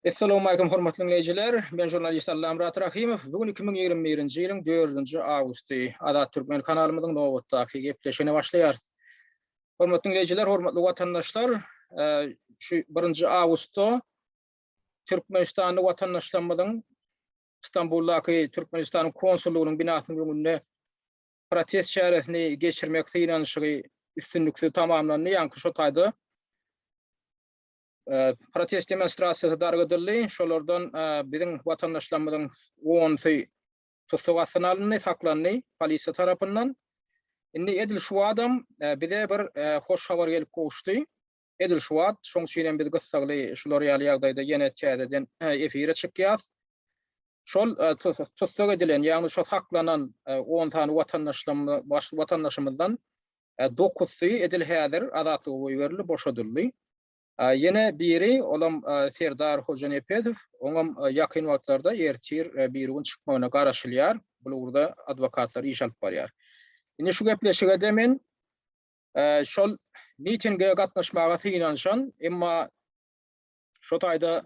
Essalawmalikim hormatly diňleýjiler. Men žurnalist Allamyrat Rahymow. Bu gün 2021-nji ýylyň 4-nji awgusty. Azat Türkmen kanalymyzyň nobatdaky gepleşigine başlaýarys. Hormatly diňleýjiler, hormatly watandaşlar, e, şu 1-nji awgustda Türkmenistanly watandaşlarymyzyň Stambuldaky Türkmenistanyň konsullygynyň binasynyň öňünde protest çäresini geçirmek synanyşygy üstünliksiz tamamlandy. Ýaňky şo taýda e, protest demonstrasiýasy dargadyldy. Şolardan e, biziň watandaşlarymyzyň 10-sy tussag astyna alyndy, saklandy polisiýa tarapyndan. Indi edil şu adam e, bize bir hoş habar gelip gowuşdy. Edil şu wagt, şoň üçin hem biz gyssagly şular ýaly ýagdaýda ýene täzeden efire çykýas. Şol tussag edilen, ýagny şo saklanan 10 sany watandaşymyzdan dokuzsy edil häzir azatlyga goýberildi, boşadyldy. Ýene biri, olam Serdar Hojanepesow, oňam ýakyn wagtlarda ertir, birigün çykmagyna garaşylýar. Bu ugurda adwokatlar iş alyp barýar. Indi şu gepleşige-de men şol mitinge gatnaşmaga synanyşan, emma şo taýda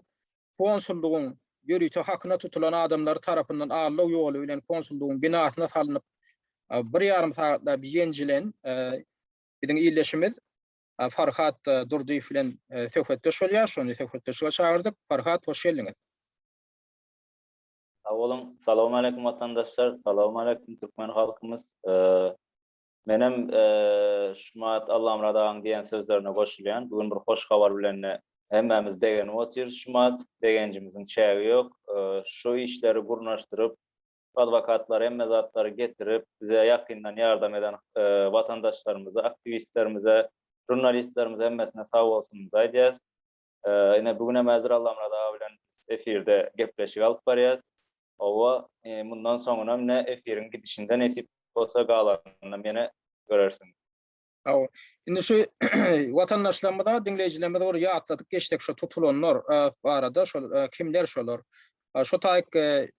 konsullygyň ýörite hakyna tutulan adamlary tarapyndan aldaw ýoly bilen konsullygyň binasyna salnyp, bir ýarym sagatlap ýenjilen biziň ildeşimiz Farhat Durdyýew bilen söhbetdeş bolýar. Şony söhbetdeşlige çagyrdyk. Farhat, hoş geldiňiz. Sag boluň. Salowmaleýkim watandaşlar. Salowmaleýkim türkmen halkymyz. Menem şumat Allamyrat agaň diýen sözlerine goşulýan. Bu gün bir hoş habar bilen hemmämiz begenip otyrys şumat. Begenjimiziň çägi ýok. Şu işleri gurnaşdyryp, adwokatlary hemme zatlary getirip, bize ýakyndan ýardam eden watandaşlarymyza, aktiwistlerimize, žurnalistlerimize hemmesine sag bolsunymyzy aýdýas. Ine bu günem häzir Allamyrat aga bilen efirde gepleşik alyp barýas. Hawa, mundan soňunam ine efiriň gidişinde nesip bolsa galanynam ýene görersiňiz. Hawa. Indi şu watandaşlarymyza, diňleýjilerimize bir ýatladyp geçsek şu tutulanlar barada, şol kimler şolar? Şu taýyk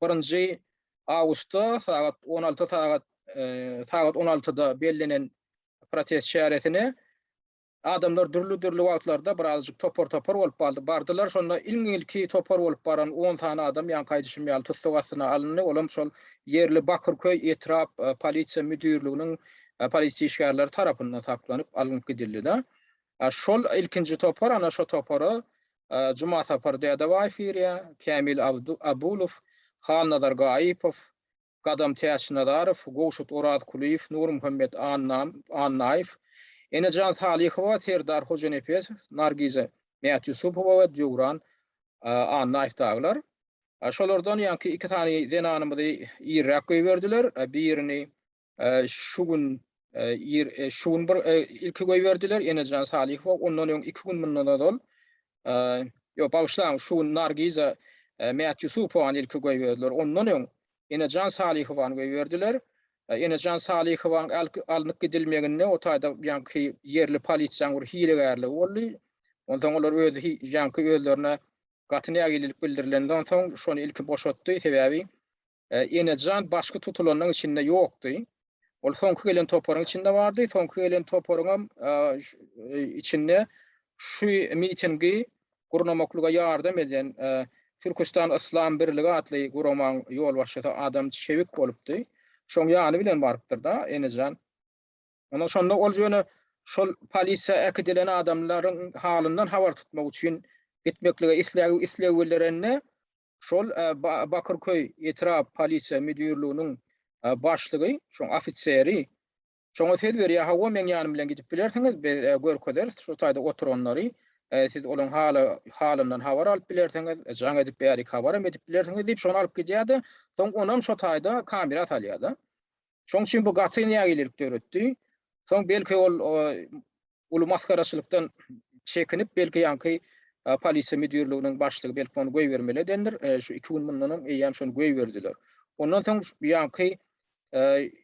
birinji awgustda sagat 16 sagat sagat 16-da bellenen protest çäresine Adamlar dürli-dürli wagtlarda birazajyk topar-topar bolup bardylar. Şonda iň ilki topar bolup baran on sany adam, ýaňky aýdyşym ýaly, tussag astyna alyndy. Olam şol ýerli Bakyrköý etrap polisiýa müdirliginiň polisiýa işgärleri tarapyndan saklanyp alnyp gidildi-de. Şol ilkinji topar, ana şo topara Jumasapar Dädebaýew girýär, Kämil Abulow, Halnazar Gaýypow, Gadam Täçnazarow, Gowşut Orazkulyýew, Nurmuhammet Annaýew, Enejan Salyhowa, Serdar Hojanepesow, Nargiza Mätýusupowa we Döwran Annaýew dagylar. Şolardan ýaňky iki sany zenanymyzy irräk goýberdiler. Birini şu gün ir şu gün bir ilki goýberdiler Enejan Salyhowa, ondan öň iki gün mundan ozal Ýok, bagyşlaň, şu gün Nargiza Mätýusupowany ilki goýberdiler. Ondan öň Enejan Salyhowany goýberdiler. Enejan Salyhowaň alnyp gidilmeginde o taýda ýaňky ýerli polisiýanyň bir hilegärligi boldy. Onsoň olar öz ýaňky özlerine gaty nägilelik bildirilenden soň şony ilki boşatdy. Sebäbi Enejan başky tutulanyň içinde ýokdy. Ol soňky gelen toparyň içinde bardy. Soňky gelen toparyňam içinde şu mitingi gurnamaklyga ýardam eden Türküstan Yslam Birligi atly guramaň ýolbaşçysy Adam Çewik bolupdy. Şoň ýany bilen barypdyr-da Enejan. Ondan şonda ol ýöne şol polisiýa äkidilen adamlaryň halyndan habar tutmak üçin gitmeklige isleg isleg bildirende Şol Bakyrköý etrap polisiýa müdirliginiň başlygy, şoň ofiseri şoňa söz berýär, hawa, meň ýanym bilen gidip bilersiňiz, biz görkezeris şu taýda oturanlary, siz olaň haly halyndan habar alyp bilersiňiz, jaň edip bärik habaram edip bilersiňiz diýip, şony alyp gidýär-de, soň onam şo taýda kamera salýar-da. Şoň üçin bu gaty nägilelik döretdi. Soň belki ol uly masgaraçylykdan çekinip, belki ýaňky polisiýa müdirliginiň başlygy belki ony goýbermeli edendir. Şu iki gün mundan öň eýýäm şony goýberdiler. Ondan soň ýaňky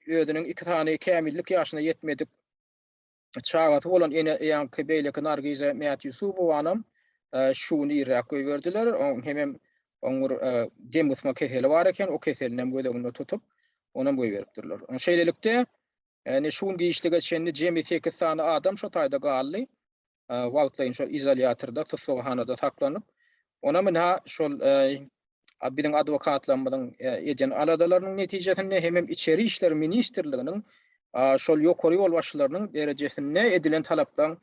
özüniň iki sany kämillik ýaşyna ýetmedik çagasy bolan ene ýaňky beýleki Nargiza Mätýusubowanam şu gün irräk goýberdiler. Oň hemem oň bir dem gysma keseli bar eken, o keselini hem göz öňünde tutup, onam goýberipdirler. Şeýlelikde, Ýani şu gün giçlige çenli jemi sekiz sany adam şo taýda galdy. Wagtlaýyn şol izolýatorda, tussaghanada saklanyp. Onam ynha şol biziň adwokatlarymyzyň eden aladalarynyň netijesinde hemem Içeri işler ministrliginiň şol ýokary ýolbaşçylarynyň derejesinde edilen talaplaryň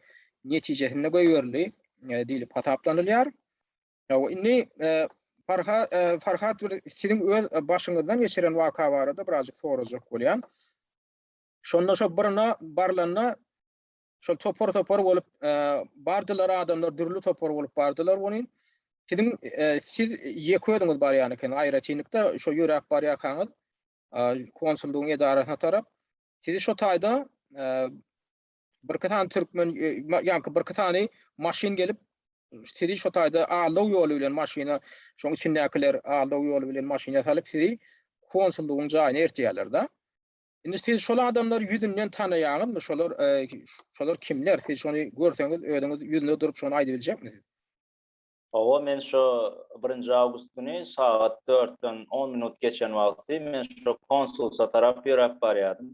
netijesinde goýberildi diýlip hasaplanylýar. Hawa, indi Farhat Farhat bir siziň öz başyňyzdan geçiren waka barada birazjyk sorajak bolýan. Şonda şo birine barlanda şol topar-topar bolup bardylar adamlar, dürli topar bolup bardylar ony. Siziň siz ýeke özüňiz barýan eken, aýratynlykda şo ýöräp barýarkaňyz konsullygyň edarasyna tarap sizi şo taýda birki sany türkmen, ýaňky birki sany maşyn gelip sizi şo taýda aldaw ýoly bilen maşyna, şoň içindäkiler aldaw ýoly bilen maşyna salyp sizi konsullygyň jaýyna eltýärler-de. Indi siz şol adamlary ýüzünden tanaýaňyzmy? Şolar şolar kimler? Siz şony görseňiz özüňiz ýüzüne durup şony aýdybiljekmi siz? Hawa, men şo birinji awgust güni sagat dörtden on minut geçen wagty men şo konsulsa tarap ýöräp barýardym.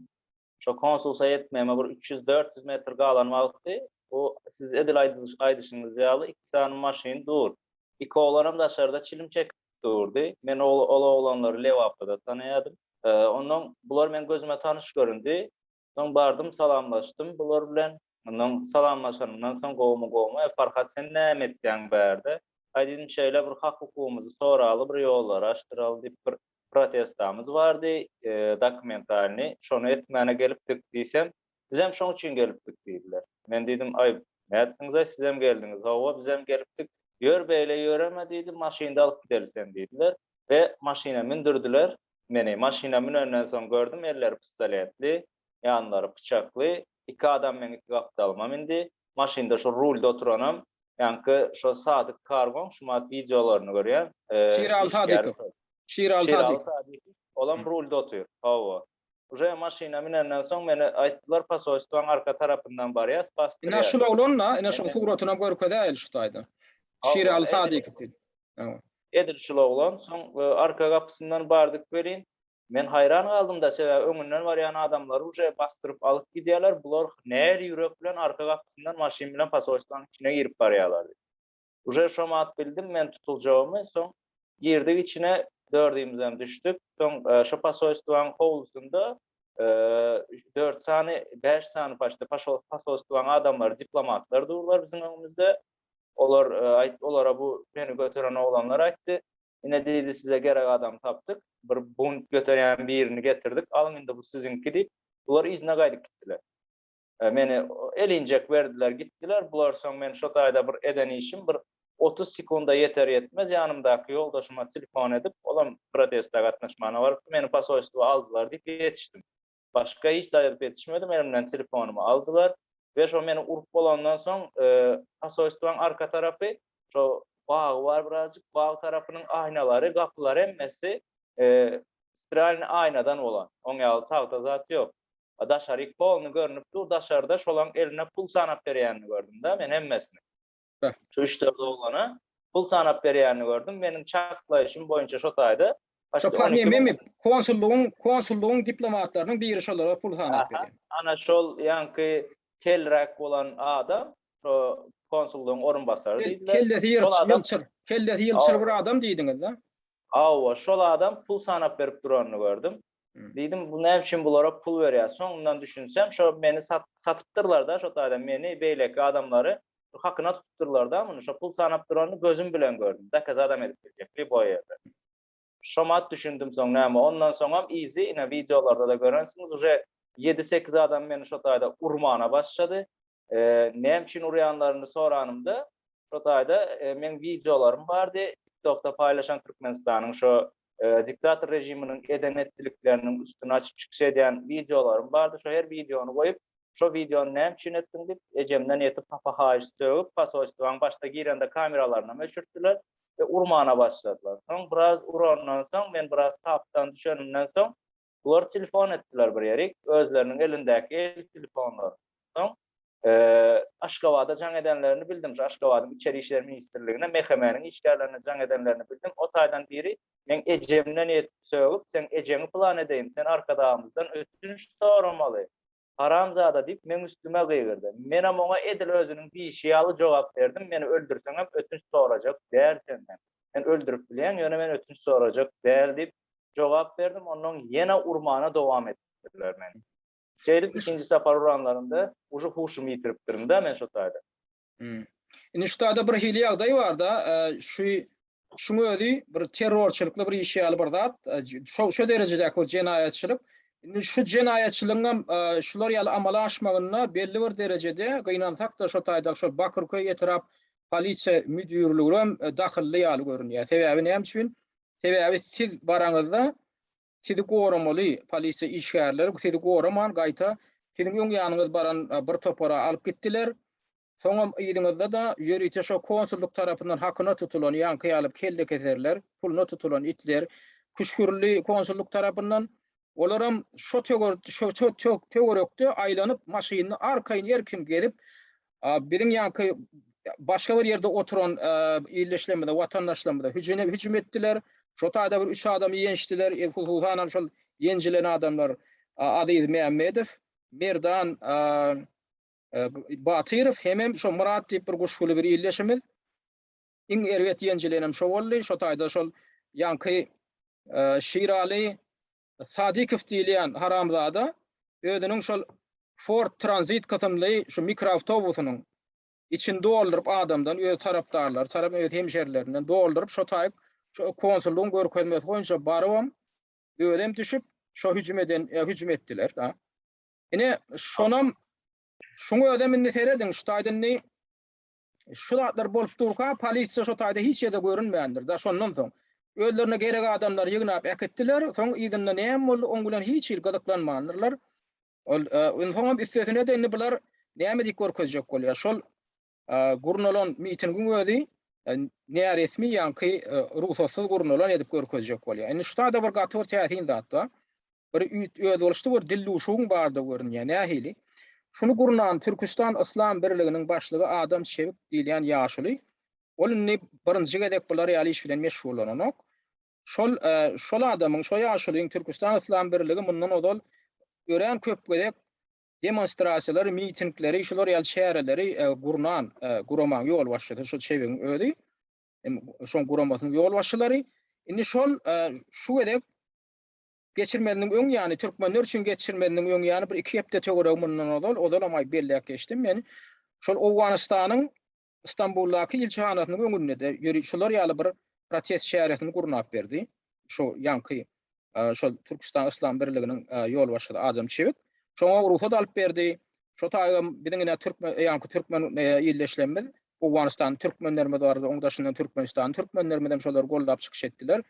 Şo konsulsa ýetmegime bir üç ýüz-dört ýüz metr galan wagty bu siz edil aýdyşyňyz ýaly iki sany maşyn dur. Iki oglanam daşarda çilim çekip durdy. Men ol oglanlary Lebapda-da tanaýardym. Ondan bular meň gözüme tanyş göründi. Soň bardym salamlaşdym bular bilen. Ondan salamlaşanymdan soň gowumy gowumy, e Farhat sen näme etýäň bärde? Aý diýdim şeýle bir hak hukugymyzy soraly bir ýollary açdyraly diýip bir protestamyz bardy, dokumentalnyý, şony etmäne gelipdik diýsem, bizem şoň üçin gelipdik diýdiler. Men diýdim, aý nätdiňiz-aý sizem geldiňiz, hawa bizem gelipdik, ýör beýle ýöreme diýdi, maşynda alyp gideli seni diýdiler we maşyna mündürdiler. Meni maşyna münenden soň gördüm elleri pistoletli, ýanlary pyçakly, iki adam meň iki gapdalyma mindi. Maşynda şo rulda oturanam ýaňky şo Sadyk Kargoň şumat wideolaryny görýän. Şiraly Sadykow. Şiraly Sadykow. Olam rulda otyr. Hawa. Uje maşyna münenden soň meni aýtdylar posolstwaň arka tarapyndan barýas, basdyrýas. Ine şul oglan-da, ine şuň suratynam görkezäýeli şu taýda. Şiraly Sadykow diýip. Hawa. Edil şul oglan. Soň arka gapysyndan bardyk welin, men haýran galdym-da, sebäbi öňünden barýan adamlary uje basdyryp alyp gidýärler, bular nähili ýürek bilen arka gapysyndan maşyn bilen posolstwanyň içine girip barýarlar diýip. Uje şo wagt bildim men tutuljagymy, soň girdik içine, dördümizem düşdük. Soň şo posolstwanyň howlusynda dört sany, bäş sany paçti posolstwanyň adamlary, diplomatlar durlar biziň öňümizde. Olar aýt, olara bu meni göteren oglanlar aýtdy. Ine diýdi, size gerek adamy tapdyk. Bir bunt göterýän birini getirdik. Alyň indi bu siziňki diýip, bular yzyna gaýdyp gitdiler. Meni elinjek berdiler, gitdiler. Bular soň men şo taýda bir eden işim bir 30 sekunda ýeter-ýetmez ýanymdaky ýoldaşyma telefon edip, olam proteste gatnaşmana barypdy, meni posolstwa aldylar diýip ýetişdim. Başga hiç zat edip ýetişmedim, elimden telefonymy aldylar we şo meni urup bolandan soň, posolstwaň arka tarapy şo bagy bar birazjyk, bag tarapynyň aýnalary, gapylary hemmesi stralnyý aýnadan bolan. Oň ýaly tagta zat ýok. Daşaryk polny görnüp dur, daşarda şolaň eline pul sanap berýänini gördüm-de men hemmesini. Şu üç-dört oglana pul sanap berýänini gördüm. Meniň çaklaýşym boýunça şo taýda Şo nememi konsullygyň konsullygyň diplomatlarynyň biri şolara pul sanap berýär. Ana şol ýaňky kelräk bolan adam şo konsullygyň orunbasary diýdiler. Kellesi ýylçyr, kellesi ýylçyr bir adam diýdiňiz-de. Hawa, şol adam pul sanap berip duranyny gördüm. Diýdim, bu näme üçin bulara pul berýär? Soňundan düşünsem, şo meni satypdyrlar-da, şo taýda meni, beýleki adamlary hakyna tutupdyrlar-da muny. Şo pul sanap duranyny gözüm bilen gördüm. Dokazadam edip biljek lýuboý ýerde. Şomat düşündim soň näme. Ondan soňam yzy, ine wideolarda-da görensiňiz, uje ýedi-sekiz adam meni şo taýda urmana başlady. Näme üçin urýanlaryny soranymda, şo taýda meň wideolarym bardy, TikTokda paýlaşan Türkmenistanyň şo diktator režiminiň eden-etdilikleriniň üstüni açyp çykyş edýän wideolarym bardy. Şo her wideony goýup, şo wideony näme üçin etdiň diýip, ejemden ýetip hapa-haýyş sögüp, posolstwaň başda girende kameralarynam öçürtdiler we urmana başladylar. Soň biraz urandan soň, men biraz tapdan düşenimden soň, Bular telefon etdiler bir ýerik, özleriniň elindäki el telefonlary. Soň Aşgabada jaň edenlerini bildim, şu Aşgabadyň Içeri işler ministrligine, MHM-niň işgärlerine jaň edenlerini bildim. O taýdan biri meň ejemden ýetip sögüp, seň ejeňi pylan edeýin, sen Arkadagymyzdan ötünç soramaly, haramzada diýip meň üstüme gygyrdy. Menem oňa edil özüniň diýşi ýaly jogap berdim, meni öldürseňem ötünç sorajak däl senden. Sorajak däl diýip jogap berdim. Ondan ýene urmana dowam etdiler meni. Şeýdip ikinji sapar uranlarynda uje huşumy ýitiripdirin-de men şo taýda. Hmm. Indi şu taýda bir hili ýagdaý bar-da, e, şu şuň özi bir terrorçylykly bir iş ýaly bir zat, e, şo şo derejedäki bir jenaýatçylyk. Indi şu jenaýatçylygyň hem e, şular ýaly amala aşmagynda belli bir derejede gynansak-da şo taýda şol Bakyrköý etrap polisiýa müdirligi hem dahylly ýaly görünýär. Sebäbi näme üçin? Sebäbi siz baraňyzda sizi goramaly polisiýa işgärleri sizi goraman gaýta siziň öň ýanyňyz baran bir topara alyp gitdiler. Soňam yzyňyzda-da ýörite şo konsullyk tarapyndan hakyna tutulan ýaňky ýaly kellekeserler, puluna tutulan itler küşgürildi konsullyk tarapyndan. Olaram şo şo töwerekde aýlanyp maşynda arkaýyn erkin gezip biziň ýaňky başga bir ýerde oturan ildeşlerimize, watandaşlarymyza hüjüne hüjüm etdiler. Şo taýda bir üç adamy ýençdiler. E, hususanam şol ýenjilen adamlar Aziz Mämmedow, Merdan Batyrow hemem şo Myrat diýip bir guşguly bir ildeşimiz. Iň erbet ýenjilenem şo boldy. Şo taýda şol ýaňky Şiraly Sadykow diýilýän haramzada özüniň şol Ford Transit kysymly şu mikroawtobusynyň içini dolduryp adamdan öz tarapdarlary tarap öz hemşerilerinden dolduryp şo taýyk şo konsullygyň görkezmesi boýunça barybam özem düşüp şo hüjüm eden e, hüjüm etdiler da. Ine şonam şuň özem indi serediň şu taýda indi Şu zatlar bolup durka polisiýa şo taýda hiç ýerde görünmändir da şondan soň. Özlerine gerek adamlary ýygnap äkitdiler, soň yzynda näme boldy oň bilen hiç hili gyzyklanmandyrlar. Ol soňam üstesine-de indi bular näme diýip görkezjek bolýar. Şol gurnalan mitingiň özi näresmi ýaňky rugsatsyz gurnalan edip görkezjek bolýar. Indi şu taýda bir gaty bir täsin zat bar. Bir üýt özboluşly bir dildüwşügiň bardygy görünýär. Nähili? Şuny gurnan Türküstan Yslam birliginiň başlygy Adam Çewik diýilýän ýaşuly, ol indi birinji gezek bular ýaly iş bilen meşgullananok. Şol şol adamyň, şo ýaşulyň Türküstan Yslam birligi mundan ozal örän köp gezek demonstrasiýalary, mitingleri, şular ýaly çäreleri gurnan guramaň ýolbaşçysy şol Çewigiň özi. Şoň guramasynyň ýolbaşçylary. Indi şol şu gezek Geçirmeziniň öň ýany, türkmenler üçin geçirmeziniň öň ýany bir iki hepde töweregi mundan ozal, ozalam aý belläp geçdim men, şol Owganystanyň Stambuldaky ilçihanasynyň öňünde-de ýöri şular ýaly bir protest çäresini gurnap berdi. Şu ýaňky şol Türküstan Yslam birliginiň ýolbaşçysy Adam Çewik. Şoňa rugsat alyp berdi. Şo taýgam biziň ine türkmen ýaňky türkmen ildeşlerimiz Owganystan türkmenlerimiz bardy, oň daşyndan Türkmenistan türkmenlerimiz hem şolary goldap çykyş etdiler.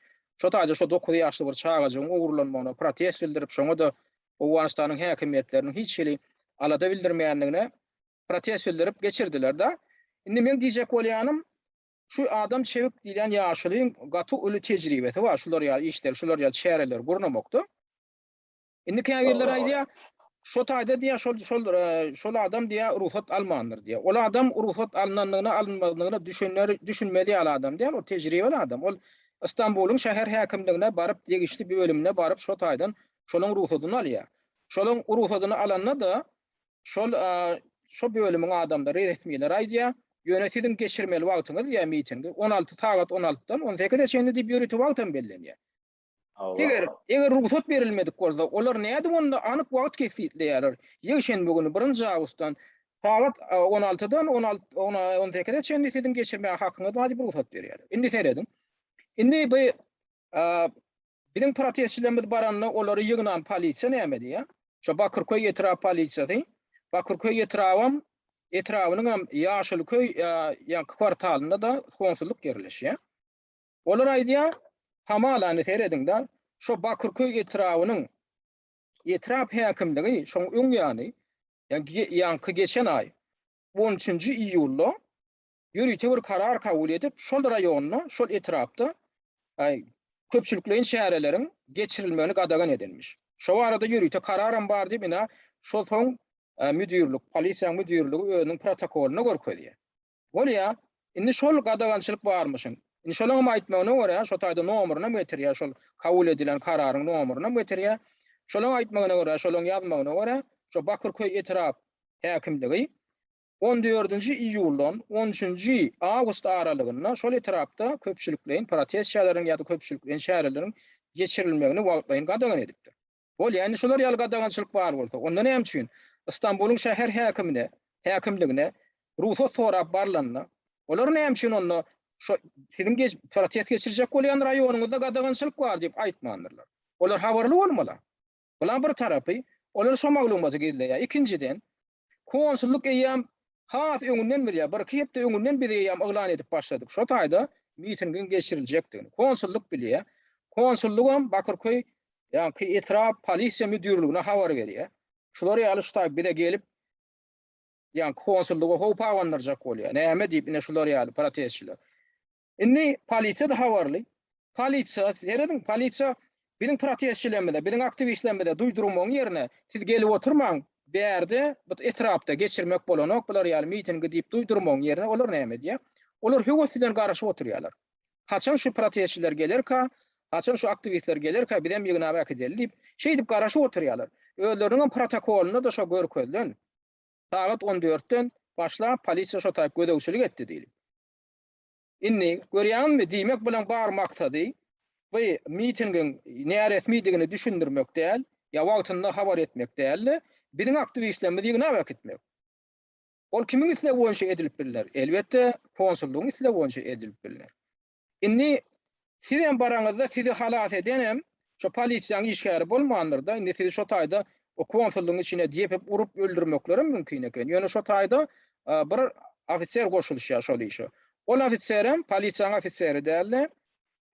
Şo taýda şo 9 ýaşly bir çagajygyň ogurlanmagyna protest bildirip, şoňa-da Owganystanyň häkimiýetleriniň hiç hili alada bildirmeýändigine protest bildirip geçirdiler-de. Indi meň diýjek bolýanym, şu Adam Çewik diýlen ýaşulyň gaty uly tejribesi bar şular ýaly işleri, şular ýaly çäreleri gurnamakda. Indi käbirleri aýdýar, şo taýda diýýär, şol şol e, şol adam diýýär, rugsat almandyr diýýär. Ol adam rugsat alnandygyna, alynmazlygyna düşüner, düşünmez ýaly adam däl, ol tejribeli adam. Ol Istanbulyň şäher häkimligine baryp, degişli bölümine baryp, şo taýdan şolaň rugsadyny alýar. Şolaň rugsadyny alanda-da şol e, şo bölümiň adamlary, resmiler aýdýar, ýöne siziň geçirmeli wagtyňyz diýýär mitingi 16 sagat 16-dan 18-e çenli diýip ýörite wagtam bellenýär. Eger, eger rugsat berilmedik bolsa, olar nädip onda anyk wagt kesgitleýärler? Ýekşenbe güni, birinji awgustdan sagat on altydan on alt, on sekize çenli siziň geçirmäge hakyňyz bar diýip rugsat berýärler. Indi serediň. Indi bu biziň protestçilerimiz baranda olary ýygnan polisiýa näme diýýär? Şo Bakyrköý etrap polisiýasy, Bakyrköý etrabam, etrabynyňam Ýaşylköý ýaňky kwartalynda-da konsullyk ýerleşýär. Olar aýdýar, Hamalany serediň-de, şo Bakyrköý etrabynyň etrap häkimligi şoň öň ýany, ýaňky geçen aý, on üçünji iýulda ýörite bir karar kabul edip, şol raýonda, şol etrapda köpçülikleýin çäreleriň geçirilmegini gadagan edenmiş. Şo barada ýörite kararam bar diýip, ine, şol soň müdirlik, polisiýanyň müdirligi özüniň protokolynda görkezýär. Bolýa, indi şol gadagançylyk barmyşyn. Indi şolaňam aýtmagyna görä, şo taýda nomerynam getirýär, şol kabul edilen kararyň nomerynam getirýär. Şolaň aýtmagyna görä, şolaň ýazmagyna görä, şo Bakyrköý etrap häkimligi. On dördünji iýuldan on üçünji awgust aralygynda şol etrapda köpçülikleýin protest çäreleriň ýa-da köpçülikleýin çäreleriň geçirilmegini wagtlaýyn gadagan edipdir. Bolýa, indi şular ýaly gadagançylyk bar bolsa, onda näme üçin Stambulyň şäher häkimine, häkimligine rugsat sorap barlanda, olar näme üçin onda şo siziň geç, protest geçirjek bolýan raýonyňyzda gadagançylyk bar diýip aýtmandyrlar. Olar habarly bolmaly. Bulam bir tarapy, olar şo maglumaty gizleýär. Ikinjiden, konsullyk eýýäm has öňünden bilýär. Birki hepde öňünden biz eýýäm yglan edip başladyk. Şo taýda mitingiň geçiriljekdigini. Konsullyk bilýär. Konsullygam Bakyrköý ýaňky etrap polisiýa müdirligine habar berýär. Şular ýaly şu taý bize gelip ýaňky konsullyga howp abandyrjak bolýar. Näme diýip ine şular ýaly protestçiler. Indi polisiýa-da habarly. Polisiýa, serediň, polisiýa biziň protestçilerimize, biziň aktiwistlerimize duýdurmagyň ýerine, siz gelip oturmaň, bärde, bu etrapda geçirmek bolanok bular ýaly mitingi diýip duýdurmagyň ýerine olar näme edýär? Olar höwes bilen garaşyp oturýarlar. Haçan şu protestçiler gelerka, haçan şu aktiwistler gelerka bizem ýygnap äkideli diýip, şeýdip garaşyp oturýarlar. Özleriniňem protokolynda-da şo görkezilen. Sagat on dörtden başlap polisiýa şo taýyp gözegçilik etdi diýlip. Indi, görýäňizmi, diýmek bulaň bar maksady bu mitingiň näresmidigini düşündirmek däl, ýa wagtynda habar etmek däl-de, biziň aktiwistlerimizi ýygnap äkitmek. Ol kimiň islegi boýunça edilip bilner? Elbetde, konsullygyň islegi boýunça edilip bilner. Indi sizem baraňyzda sizi halas edenem şo polisiýaň işgäri bolmandyr-da, indi sizi şo taýda o konsullygyň içine depip urup öldürmeklerem mümkin eken. Ýöne şo taýda bir ofiser goşulyşýar şol işe. Ol ofiserem polisiýaň ofiseri däl-de,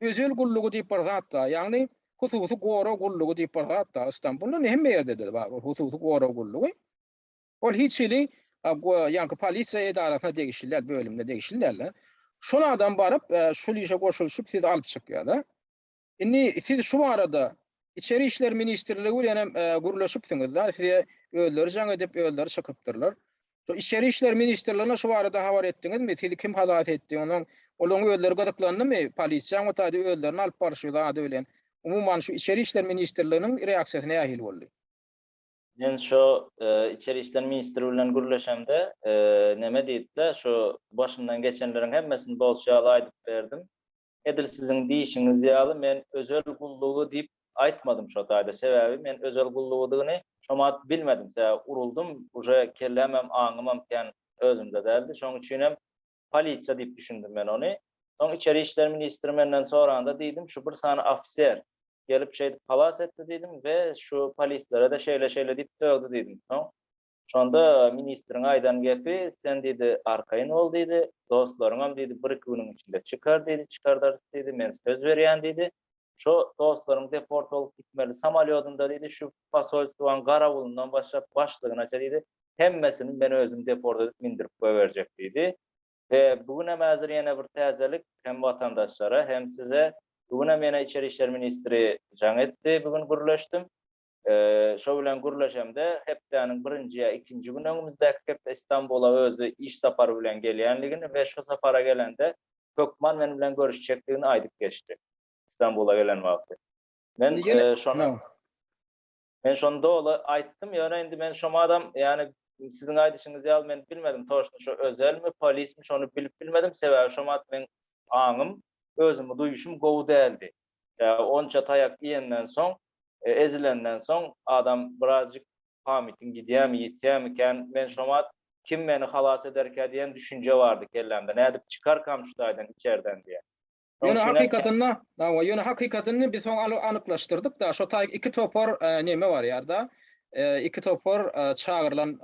özel gullugy diýip bir zat bar, ýagny hususy gorag gullugy diýip bir zat bar Istanbulda, indi hemme ýerde-de bar ol hususy gorag gullugy. Ol hiç hili ýaňky polisiýa edarasyna degişli däl, bölümine degişli däl-de. Şol adam baryp, şul işe goşulyşyp sizi alyp çykýar-da. Indi siz şu barada Içeri işler ministrligi bilen hem gürleşipsiňiz-de, size özleri jaň edip, özleri çykypdyrlar. Şu Içeri işler ministrligine şu barada habar etdiňizmi? Sizi kim halas etdi? Onuň olaryň özleri gyzyklandymy? Polisiýaň o taýda özlerini alyp barşy zady bilen. Umuman şu Içeri işler ministrliginiň reaksiýasy nähili boldy? Men şo içeri işler ministri bilen gürleşemde, neme diýdi-de, şo başymdan geçenleriň hemmesini bolşy ýaly aýdyp berdim. Edil siziň diýşiňiz ýaly men özel gullugy diýip aýtmadym şo taýda. Sebäbi men özel gullugydygyny şo wagt bilmedim. Sebäbi uruldym, uje kellämem, aňymam kän özümde däldi. Şoň üçinem polisiýa diýip düşündim men ony. Soň içeri işler ministri menden soranda diýdim, şu bir sany ofiser gelip şeýdip halas etdi diýdim we şu polislere-de şeýle-şeýle diýip sögdi diýdim. Soň şonda ministriň aýdan gepi, sen diýdi, arkaýyn bol diýdi, dostlaryňam diýdi, bir-iki günüň içinde çykar diýdi, çykardarys diýdi, men söz berýän diýdi. Şo dostlaryň deport bolup gitmeli samolýodynda diýdi, şu posolstwaň garawulyndan başlap başlygynaça diýdi, hemmesini men özüm deport edip mindirip goýberjek diýdi. We bu günem häzir ýene bir täzelik hem watandaşlara hem size bu günem ýene içeri işler ministri jaň etdi bu gün gürleşdim. Şo bilen gürleşemde hepdäniň birinji ýa ikinji güni öňümizdäki hepde Istanbula özi iş sapary bilen gelýänligini we şo sapara gelende hökman men bilen görüşjekdigini aýdyp geçdi. Istanbula gelen wagty. Men şony Men şony doly aýtdym, ýöne indi men şo madam, ýani siziň aýdyşyňyz ýaly men bilmedim toçno şo özelmi, polismi şony bilip bilmedim, sebäbi şo mat meň aňym, özümi duýuşym gowy däldi. Ýa onça taýak iýenden soň, ezilenden soň adam birazjyk pamytyň gidýämi, ýitýämi kän, men şo mat kim meni halas ederkä diýen düşünje bardy kellämde, nädip çykarkam şu taýdan içerden diýen. Ýöne hakykatynda, hawa, ýöne hakykatynda biz soň anyklaşdyrdyk-da, şo taý iki topar neme barýar-da, iki topar çagyrylan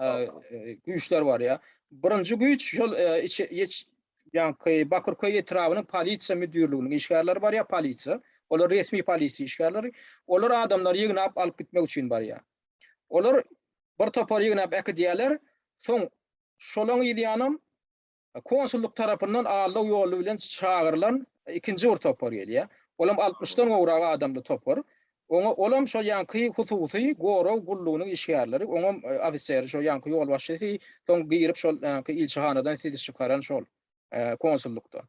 güýçler barýar. Birinji güýç şol ýaňky Bakyrköý etrabynyň polisiýa müdirliginiň işgärleri barýar, polisiýa. Olar resmi polisiýa işgärleri. Olar adamlary ýygnap alyp gitmek üçin barýar. Olar bir topar ýygnap äkidýärler, soň şolaň yzýanam Konsullyk tarapyndan aldaw ýoly bilen çagyrylan ikinji bir topar gelýär. Olam altmyşdan gowrak adamly topar. Oňa olam şol ýaňky hususy gorag gullugynyň işgärleri, oňam ofiseri şol ýaňky ýolbaşçysy, soň girip şol ýaňky ilçihanadan sizi çykaran şol konsullykdan.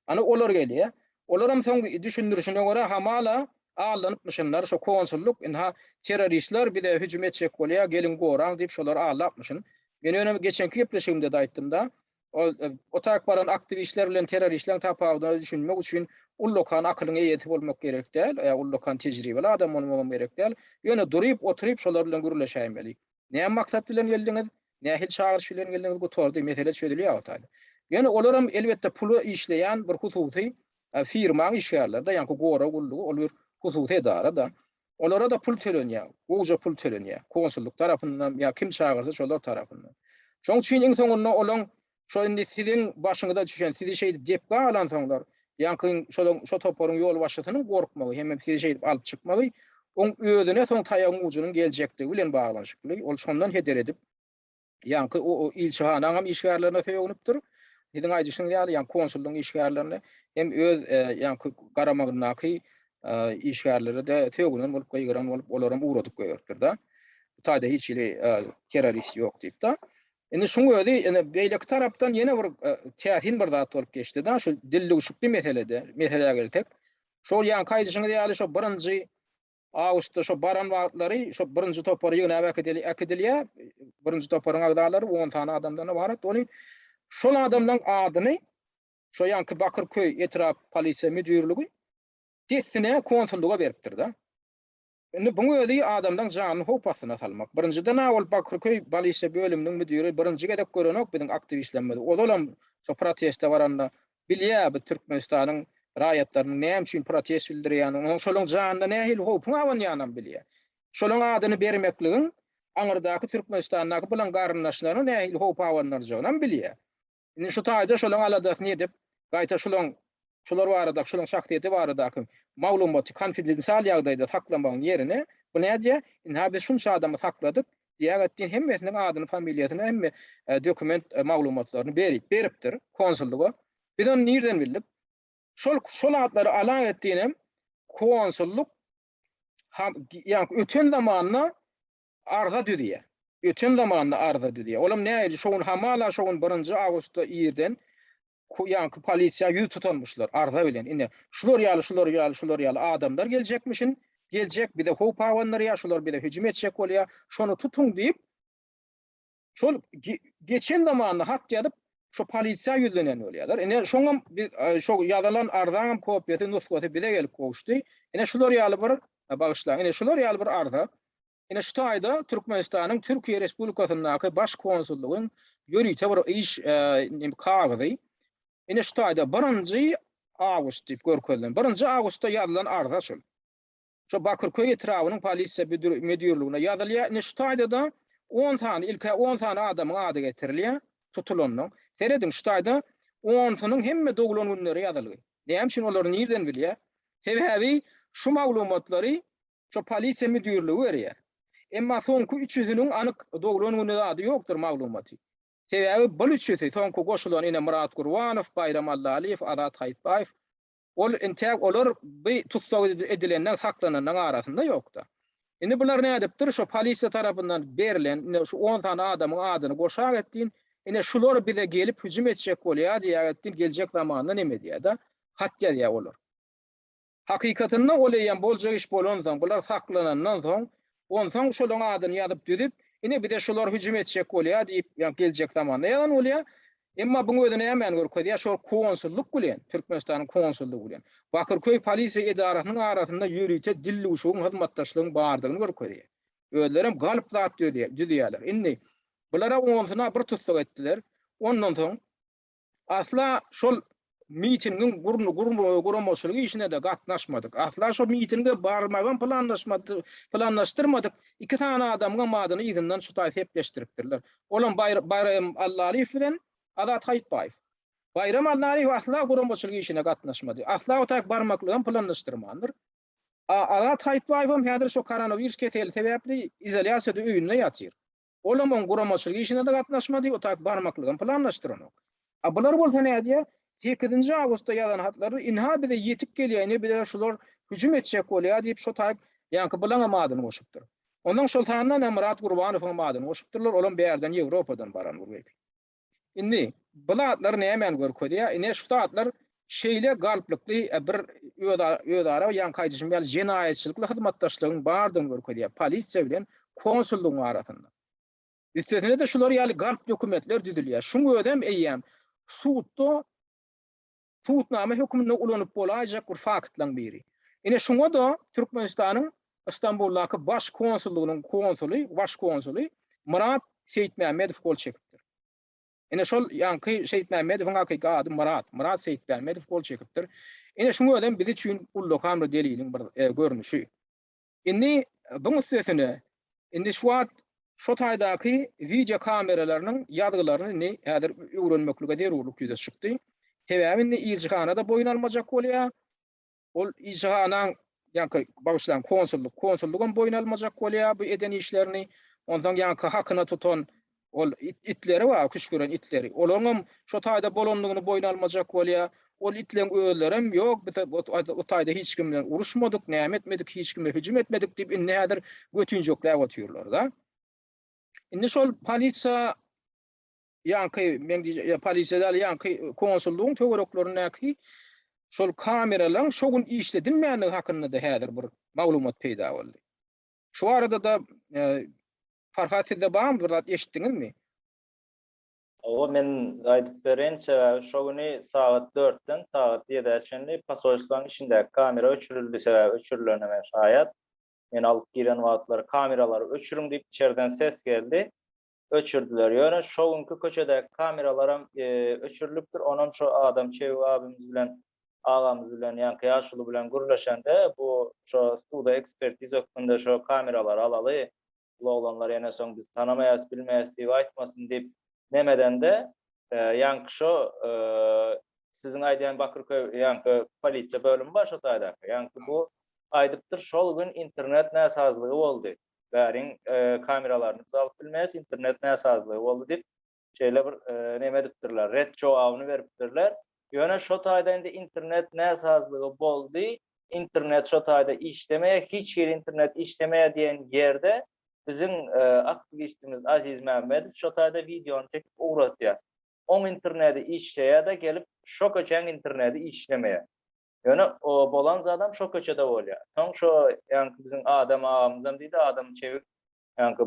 Ana olar gelýär. Olaram soň düşündirişine görä hamala aldanypmyşynlar, şo konsullyk ynha terroristler bize hüjüm etjek bolýar, geliň goraň diýip şolary aldapmyşyn. Men ýöne geçenki gepleşigimde-de aýtdym-da, ol o taýak baran aktiwistler bilen terroristleriň tapawudyna düşünmek üçin ullakan akylyň eýesi bolmak gerek däl, ýa ullakan tejribeli adam bolmagam gerek däl. Ýöne duryp, oturyp şolar bilen gürleşäýmeli. Näme maksat bilen geldiňiz? Nähili çagyryş bilen geldiňiz? Gutardy, mesele çözülýär o taýda. Ýöne olaram elbetde pula işleýän bir hususy firmaň işgärleri-de, ýaňky gorag gullugy ol bir hususy edara-da. Olara-da pul tölenýär, gowja pul tölenýär. Konsullyk tarapyndan ýa kim çagyrsa şolar tarapyndan. Şoň üçin iň soňunda olaň şo indi siziň başyňyza düşen, sizi şeýdip depgä alansoňlar, ýaňky şolaň şo toparyň ýolbaşçysynyň gorkmagy hemem sizi şeýdip alyp çykmagy oň özüne soň taýagyň ujunyň geljekdigi bilen baglanyşykly. Ol şondan heder edip, ýaňky o ilçihanaňam işgärlerine sögünipdir. Siziň aýdyşyňyz ýaly, ýaňky konsullygyň işgärlerine hem öz ýaňky garamagyndaky işgärlere-de sögünen bolup, gygyran bolup, olaram ugradyp goýberipdir-de. Bu taýda hiç hili terrorist ýok diýip-de. Indi şuň özi, indi beýleki tarapdan ýene bir täsin bir zat bolup geçdi-de, şu dildüwşükli meselede, meselä gelsek, şol ýaňky aýdyşyňyz ýaly şo birinji Awgustda şo baran wagtlary şo birinji topary ýygnap äkidilýär. Birinji toparyň agzalary on sany adamdan ybarat. Ony şol adamlaryň adyny şo ýaňky Bakyrköý etrap polisiýa müdirligi dessine konsullyga beripdir-de. Indi buň özi adamlaryň janyny howp astyna salmak. Birinjiden-ä ol Bakyrköý polisiýa bölüminiň müdiri birinji gezek görenok biziň aktiwistlerimizi. Ozalam şo proteste baranda Bilýär biz Türkmenistanyň raýatlarynyň näme üçin protest bildirýänini, onuň şolaň janyna nähili howpuň abanýanynam bilýär. Şolaň adyny bermekligiň aňyrdaky Türkmenistandaky bulaň garyndaşlaryna nähili howp abandyrjagynam bilýär. Indi şu taýda şolaň aladasyny edip, gaýta şulaň şular baradaky, şulaň şahsyýeti baradaky maglumaty konfidensial ýagdaýda saklamagyň ýerine, bu nädýär? Ynha biz şunça adamy sakladyk, Diýägetdin hemmesiniň adyny, familiýasyny, hemme dokument maglumatlaryny berip, beripdir konsullyga. Biz ony nirden bildik? Şol şol atlary Alaetdinem konsullyk ýa öten zamanda arza düzýär. Öten zamanda arza düzýär. Olam nähili şo gün hamala şo gün 1-nji awgustda irden ýaňky polisiýa ýüz tutanmyşlar arza bilen. Ine, şular ýaly, şular ýaly, şular ýaly adamlar geljekmişin, geljek, bize howp abandyrýar, şular bize hüjüm etjek bolýar, şony tutuň diýip, şol geçen zamanda hat ýazyp, şo polisiýa ýüzlenen bolýarlar. Ine, şoňam biz şo ýazylan arzaňam kopiýasy, nusgasy bize gelip gowuşdy. Ine, şular ýaly bir, bagyşlaň, ine, şular ýaly bir arza. Ine şu taýda Türkmenistanyň Türkiýe Respublikasyndaky Baş konsullygyň ýörite bir iş kagyzy. Ine şu taýda birinji awgust diýip görkezilen. Birinji awgustda ýazylan arza şul. Şo Bakyrköý etrabynyň polisiýa müdirligine ýazylýar. Ine şu taýda-da on sany, ilk-ä on sany adamyň ady getirilýär, tutulanyň. Serediň, şu taýda onsunyň hemme doglan günleri ýazylgy. Näme üçin olary nirden bilýär? Sebäbi şu maglumatlary Şo polisiýa müdirligi berýär. Emma soňky üçüsiniň anyk doglan güni zady ýokdur maglumaty. Sebäbi bul üçüsi soňky goşulan ine Myrat Gurbanow, Baýram Allalyýew, Azat Haýytbaýew ol intäk olar bi tussag edilenden saklananlaň arasynda ýokda. Indi bular nädipdir şo polisiýa tarapyndan berlen ine şu on sany adamyň adyny goşagetdin ine şular bize gelip hüjüm etjek bolýar diýägetdin geljek zamanda neme edýärda hat ýazýar olar. Hakykatynda ol eýýäm boljak iş bolansoň, bular saklanandan soň, onsoň şolaň adyny ýazyp düzüp, ine bize şular hüjüm etjek bolýar diýip, ýa geljek zamanda ýazan bolýar. Emma buň özi nämäni görkezýär? Şol konsullyk bilen, Türkmenistanyň konsullygy bilen Bakyrköý polisiýa edarasynyň arasynda ýörite dildüwşügiň, hyzmatdaşlygyň bardygyny görkezýär. Özlerem galyp zat düzýärler. Indi bulara onsuna bir tussag etdiler. Ondan soň Asla şol mitingiň guramaçylyk işine-de gatnaşmadyk. Asla şol mitinge barmagam planlaşdyrmadyk. Iki sany adamyňam adyny yzyndan şu taý sepleşdiripdirler. Olam Baýram Allalyýew bilen Azat Haýytbaýew. Baýram Allalyýew asla guramaçylyk işine gatnaşmady. Asla o taýk barmaklygam planlaşdyrmandyr. Azat Haýytbaýewem häzir şo koronawirus keseli sebäpli izolýasiýada öýünde ýatyr. Olam oň guramaçylyk işine-de gatnaşmady, o taýyk barmaklygam planlaşdyranok. A bular bolsa nädýär? Sekizinji awgustda ýazan hatlary ynha bize ýetip gelýär, ine bize şular hüjüm etjek bolýar diýip şo taýyk ýaňky bulaňam adyny goşupdyr. Onsoň şol sanda Myrat Gurbanowyňam adyny goşupdyrlar, olam bärden Ýewropadan baran bir wekil. Indi bu zatlar nämäni görkezýär? Ine şu zatlar şeýle galplykly bir özara ýaňky aýdyşym ýaly jenaýatçylykly hyzmatdaşlygyň bardygyny görkezýär polisiýa bilen konsullygyň arasynda. Üstesine-de şular ýaly galp dokumentler düzülýär. Şuň özem eýýäm sudda subutnama hökmünde ulanyp bolaýjak bir faktlaryň biri. Ine şuňa-da Türkmenistanyň Stambuldaky baş konsullygynyň konsuly, baş konsuly Myrat Seýitmämmedow gol çekipdir. Ine şol ýaňky Seýitmämmedowyň hakyky ady Myrat, Myrat Seýitmämmedow gol çekipdir. Ine şuň özem biz üçin ullakan bir deliliň bir görnüşi. Indi buň üstesine, indi şu wagt şo taýdaky wideo kameralarynyň ýazgylaryny indi häzir öwrenmeklige zerurlyk ýüze çykdy. Sebäbi indi ilçihana-da boýun almajak bolýar. Ol ilçihanaň, ýaňky bagyşlaň, konsullyk, konsullygam boýun almajak bolýar bu eden işlerini. Onsoň ýaňky hakyna tutan Ol itleri bar, küşgüren itleri. Olaryňam şo taýda bolandygyny boýun almajak bolýar. Ol itleň özlerem, Ýok, biz o taýda hiç kim bilen uruşmadyk, näme etmedik, hiç kime hüjüm etmedik diýip, indi häzir götünjekläp otyrlar-da. Indi şol polisiýa ýaňky men diýjek, polisiýa däl, ýaňky konsullygyň töwereklerindäki şol kameralaryň şo gün işledilmändigi hakynda-da häzir bir maglumat peýda boldy. Şu barada-da Farhat sizde barmy bir zat eşitdiňizmi? Hawa men aýdyp bereýin sebäbi şo güni sagat dörtden sagat ýedä çenli posolstwanyň içindäki kamera öçürildi sebäbi öçürilenine men şaýat. Meni alyp giren wagtlary kameralary öçüriň diýip içerden ses geldi. Öçürdiler. Ýöne şo günki köçedäki kameralaram öçürilipdir. Onam şo adam Çewi abimiz bilen agamyz bilen ýaňky ýaşuly bilen gürleşende bu şo suda ekspertiza hökmünde şo kameralary alaly Bul oglanlar ýene soň biz tanamaýas, bilmeýäs diýip aýtmasyn diýip nemedende, ýaňky şo siziň aýdýan Bakyrköý ýaňky polisiýa bölümi bar şo taýdaky. Ýaňky bu aýdypdyr şol gün internet näsazlygy boldy. Bäriň kameralaryny biz alyp bilmeýäs, internet näsazlygy boldy diýip şeýle bir neme edipdirler, ret jogabyny beripdirler. Ýöne şo taýda indi internet näsazlygy boldy, internet şo taýda işlemeýär, hiç hili internet işlemeýär diýen ýerde biziň aktiwistimiz Aziz Mämmedow şo taýda wideony çekip ugratýar. Oň interneti işleýär-de gelip şo köçäň interneti işlemeýär. Ýöne bolan zadam şo köçede bolýar. Soň şo ýaňky biziň Adam agamyzam diýdi, Adam Çewik ýaňky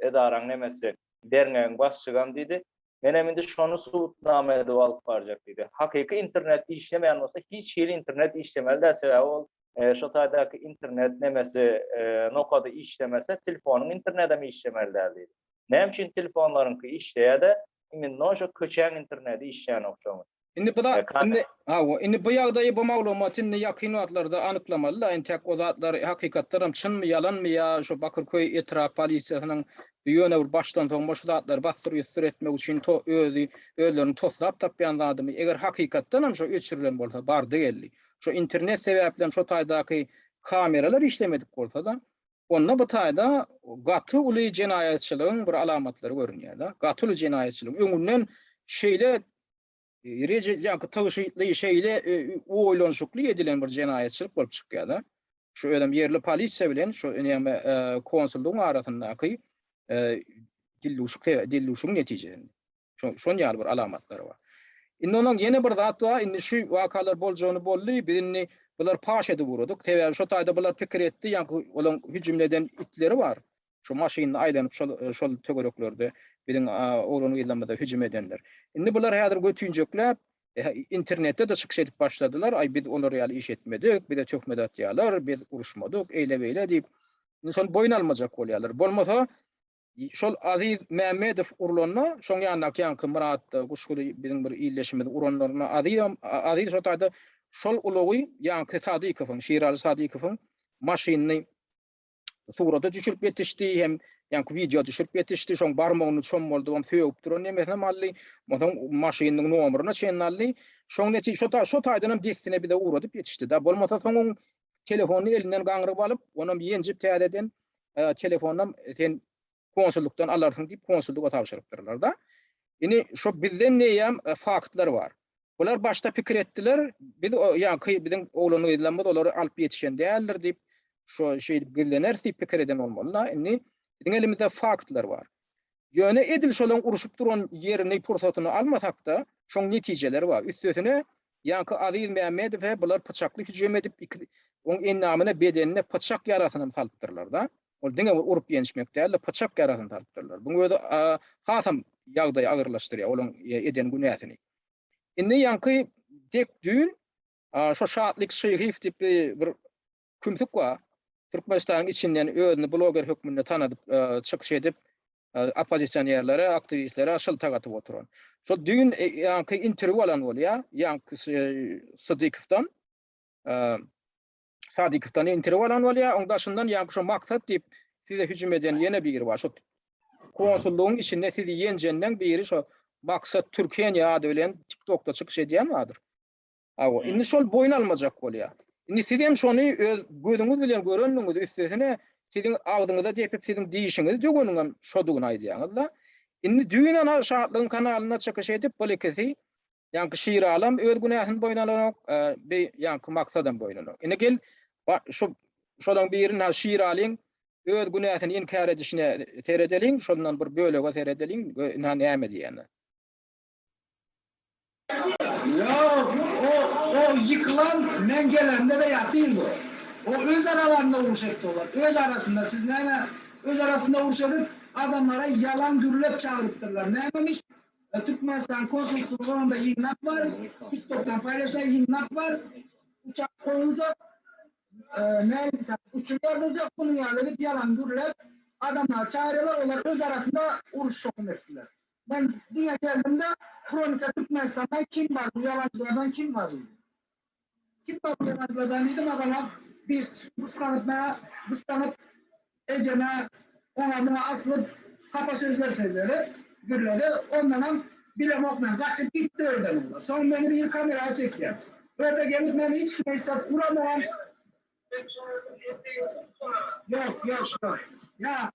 edaraň nemesi, derňewiň başçygam diýdi. Menem indi şony subutnama edip alyp barjak diýdi. Hakyky internet işlemeýän bolsa hiç hili internet işlemeli däl, sebäbi ol şo taýdaky internet nemesi nokady işlemese telefonyň internedem işlemeli däl diýdi. Näme üçin telefonlaryňky işleýär-de, iminno şo köçäň internedi işleýänok şoň. Indi bu zat, indi, hawa, indi bu ýagdaýy, bu maglumaty indi ýakyn wagtlarda anyklamaly-da, entek o zatlar hakykatdanam çynmy, ýalanmy ýa şo Bakyrköý etrap polisiýasynyň ýöne bir başdan soňma şu zatlary bassyr-ýussur etmek üçin to özi, özlerini toslap tapýan zadymy, eger hakykatdanam şo öçürilen bolsa, bardy-geldi, şo internet sebäplem şo taýdaky kameralar işlemedik bolsa-da, onda bu taýda gaty uly jenaýatçylygyň bir alamatlary görünýär-de. Gaty uly jenaýatçylyk. Öňünden şeýle reje, ýa-da tygşytly, şeýle oýlanyşykly edilen bir jenaýatçylyk bolup çykýar-da. Şu özem ýerli polisiýa bilen şu näme konsullygyň arasyndaky dildüwşük, dildüwşügiň netijesinde. Şon ýaly bir alamatlary bar. Indi onuň ýene bir zat bar, indi şu wakalar boljagyny boldy, biz indi bular paş edip ugradyk. Sebäbi şo taýda bular pikir etdi, ýaňky olaň hüjüm eden itleri bar. Şu maşynda aýlanyp şol şol töwereklerde biziň oglan-gyzlarymyza hüjüm edenler. Indi bular häzir götünjekläp internetde-de çykyş edip başladylar. Aý biz olar ýaly iş etmedik, bize töhmet atýarlar, biz uruşmadyk, eýle-beýle diýip. Indi şony boýun almajak bolýarlar. Bolmasa Şol Aziz Mämmedow urlanda, şoň ýanyndaky ýaňky Myrat Guşguly biziň bir ildeşimizi uranlarynda Azizem, Aziz şo taýda şol ulagy ýaňky Sadykowyň, Şiraly Sadykowyň maşynyny surata düşürip ýetişdi hem ýaňky wideo düşürip ýetişdi, şoň barmagyny çommaldyp hem sögüp duran nemesinem aldy, onsoň maşynynyň nomeryna çenli aldy. Şoň neti şo şo taýdan hem dessine bize ugradyp ýetişdi-de. Bolmasa soň oň telefonyny elinden gaňryp alyp, onam ýenjip täzeden telefonam sen konsullykdan alarsyň diýip konsullyga tabşyrypdyrlar-da. Indi şo bizden neýem faktlar bar. Bular başda pikir etdiler, biz ýaňky biziň oglan-gyzlarymyz olary alyp ýetişen däldir diýip, şo şeýdip gizleneris diýip pikir eden bolmaly-da. Indi biziň elimizde faktlar bar. Ýöne edil şolaň urşup duran ýerini, pursatyny almasak-da, şoň netijeleri bar. Üstesine, ýaňky Aziz Mämmedowe bular pyçakly hüjüm edip, iki, oň endamyna, bedenine pyçak ýarasynam salypdyrlar-da. Ol diňe bir urup ýençmek däl-de, pyçak ýarasyny salypdyrlar. Buň özi hasam ýagdaýy agyrlaşdyrýar, olaň eden günäsini. Indi ýaňky dek düýn şo Şatlyk Şyhyýew diýip bir kümsük bar. Türkmenistanyň içinden özüni bloger hökmünde tanadyp çykyş edip, oppozisionerlere, aktiwistlere şyltak atyp oturan. Şol düýn ýaňky interwýu alan bolýar, ýaňky Sydykowdan. Sadykowdan interwýu alan bolýar. Oň daşyndan ýaňky şo Maksat diýip size hüjüm eden ýene biri bar. Şo konsullygyň içinde sizi ýenjenleň biri şo Maksat Türkeniýa ady bilen TikTokda çykyş edýän bardyr. Hawa, indi şol boýun almajak bolýar. Indi siz hem şony öz gözüňiz bilen görendigiňiz üstesine siziň agzyňyza depip siziň dişiňizi dögeniňem şodugyny aýdýaňyz-da. Indi düýn ana Şatlygyň kanalynda çykyş edip bul ikisi Ýaňky Şiralam öz günäsini boýun alanok, bi ýaňky Maksadam boýun alanok. Indi gel şu şolaň birini ha Şiralyň öz günäsini inkär edişine seredeliň, şondan bir bölege seredeliň, ynha näme diýýändir. Ýok, o o ýykylan men gelemde-de ýatyrdy. O öz aralarynda uruş etdi olar. Öz arasynda siz näme öz arasynda uruş edip adamlara ýalan gürlep çagyrypdyrlar. Nämemiş Türkmenistan konsulstwosy onda ýygnak bar. TikTokdan paýlaşan ýygnak bar. Uçak goýuljak. Näme uçur ýazyljak munuň ýaly edip ýalan gürläp adamlary çagyrýarlar olar öz arasynda uruş şokum etdiler. Men diňe geldim-de Hronika Türkmenistandan kim bar bu ýalanjylardan kim bar diýdim. Kim bar bu ýalanjylardan diýdim adamam bir gysganyp maňa gyssanyp ejeme oňa muňa asylyp hapa sözler sözledi gürledi ondanam bilemok men gaçyp gitdi örden olar. Soň meni bir kameraga çekýär. Örde gelip meni hiç kime hiç zat uramogam Ýok, ýok, ýok. Ýa,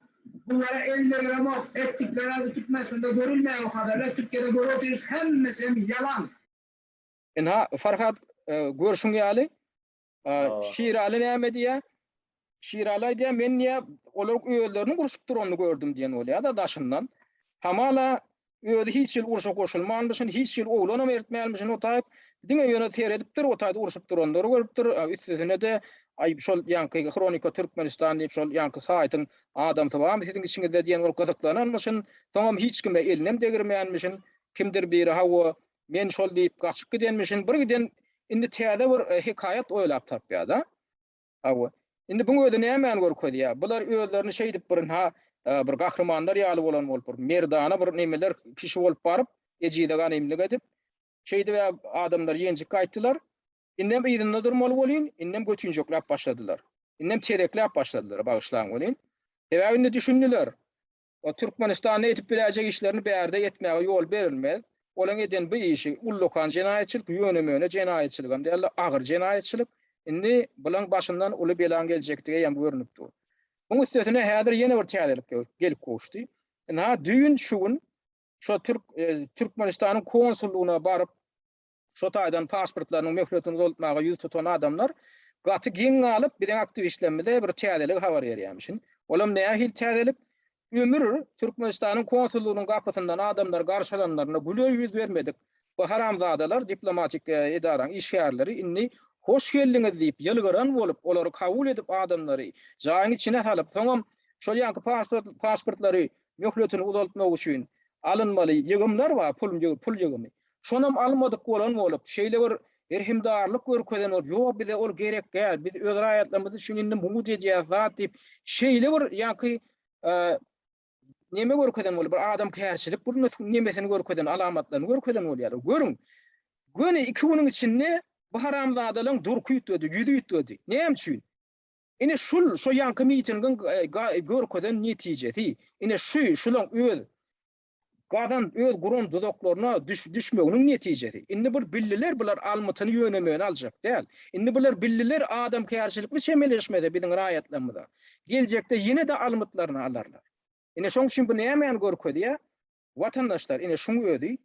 bunlara el degiremok, etdikleri azy Türkmenistanda görülmeýär o haberler, Türkiýede görüp otyrys, hemmesi hem ýalan. Ynha, Farhat, görşüň ýaly, Şiraly näme diýýär? Şiraly aýdýar, men diýýär, olaryň özleriniň urşup duranyny gördüm diýen bolýar-da daşyndan. Hamala Özi hiç hili urşa goşulmanmyşyn, hiç hili oglanam ertmänmişin o taýyp. Diňe ýöne seredipdir, o taýda urşup duranlary görüpdir. Üstesine-de, aý, şol ýaňky Hronika Türkmenistan diýip, şol ýaňky saýtyň adamsy barmy siziň içiňizde diýen bolup gyzyklananmyşyn. Soňam hiç kime elinem degirmänmişin. Kimdir biri, hawa, men şol diýip gaçyp gidenmişin. Bir giden indi täze bir hekaýat oýlap tapýar-da. Hawa. Indi buň özi nämäni görkezýär? Bular özlerini şeýdip bir ynha bir gahrymanlar ýaly bolan bolup bir merdana bir nemeler kişi bolup baryp, ejize ganymlyk edip, şeýdip adamlar ýenjik gaýtdylar. Indem yzynda durmaly welin, indem götünjekläp başladylar. Indem tezekläp başladylar, bagyşlaň welin. Sebäbi indi düşündiler. O Türkmenistanda edip biläýjek işlerini bärde etmäge ýol berilmez. Olaň eden bu işi ullakan jenaýatçylyk, ýöne-möne jenaýatçylygam däldi, agyr jenaýatçylyk. Indi bulaň başyndan uly belaň geljekdigi eýýäm görnüp dur. Muň üstesine häzir ýene bir täzelik gelip gowuşdy. Ynha, düýn, şu gün şo türk Türkmenistanyň konsullygyna baryp, şo taýdan pasportlarynyň möhletini uzaltmaga ýüz tutan adamlar gaty geň galyp, biziň aktiwistlerimize bir täzelik habar berýärmişin. Olam nähili täzelik? Ömür Türkmenistanyň konsullygynyň gapysyndan adamlary garşylanlaryna güler ýüz bermedik bu haramzadalar, diplomatik edaraň işgärleri indi hoş geldiňiz diýip ýylgyran bolup, olary kabul edip adamlary jaýyň içine salyp, soňam şol ýaňky pasportlary möhletini uzaltmak üçin alynmaly ýygymlar bar, pul pul ýygymy. Şonam almadyk bolan bolup, şeýle bir rehimdarlyk görkezen bolup, ýok bize ol gerek däl, biz öz raýatlarymyz üçin indi mugt edýäs zat diýip, şeýle bir ýaňky neme görkezen bolýar, bir adamkärçilik bir nemesini görkezen, alamatlaryny görkezen bolýarlar. Görüň, göni iki günüň içinde bu haramzadalaryň durky üýtgedi, ýüzi üýtgedi. Näme üçin? Ine şul, şo ýaňky mitingiň görkezen netijesi. Ine şu, şulaň öz gazan öz guran duzaklaryna düşmeginiň netijesi. Indi bir bildiler bular almytyny ýöne-möne aljak däl. Indi bular bildiler adamkärçilikli çemeleşmese biziň raýatlarymyza, geljekde ýene-de almytlaryny alarlar. Ine şoň üçin bu nämäni görkezýär? Watandaşlar ine şuň özi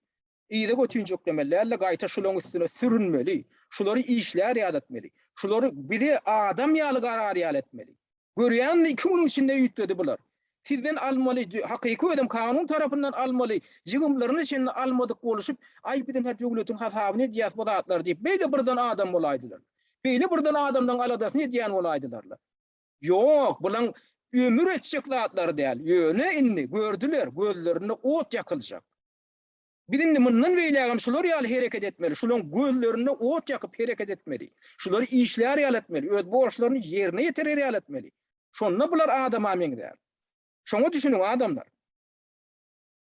yza götünjeklemeli däl-de gaýta şulaň üstüne sürünmeli. Şulary işlär ýaly etmeli. Şulary bize adam ýaly garar ýaly etmeli. Görýäňmi iki günüň içinde üýtgedi bular. Sizden almaly, hakyky özem kanun tarapyndan almaly, jygymlaryna çenli almadyk boluşyp, aý biz ine döwletiň hasabyny edýäs bu zatlary diýip, beýle birden adam bolaýdylar. Beýle birden adamlaň aladasyny edýän bolaýdylarlar. Ýok, bulaň. ömür etjek zatlary däl. Ýöne indi gördüler, gözlerinde ot ýakyljak. Biz indi mundan beýlägem şular ýaly hereket etmeli, şularyň gözlerinde ot ýakyp hereket etmeli. Şulary işlär ýaly etmeli, öz borçlaryny ýerine ýetirer ýaly etmeli. Şonda bular adama meňzär. Şoňa düşüniň adamlar.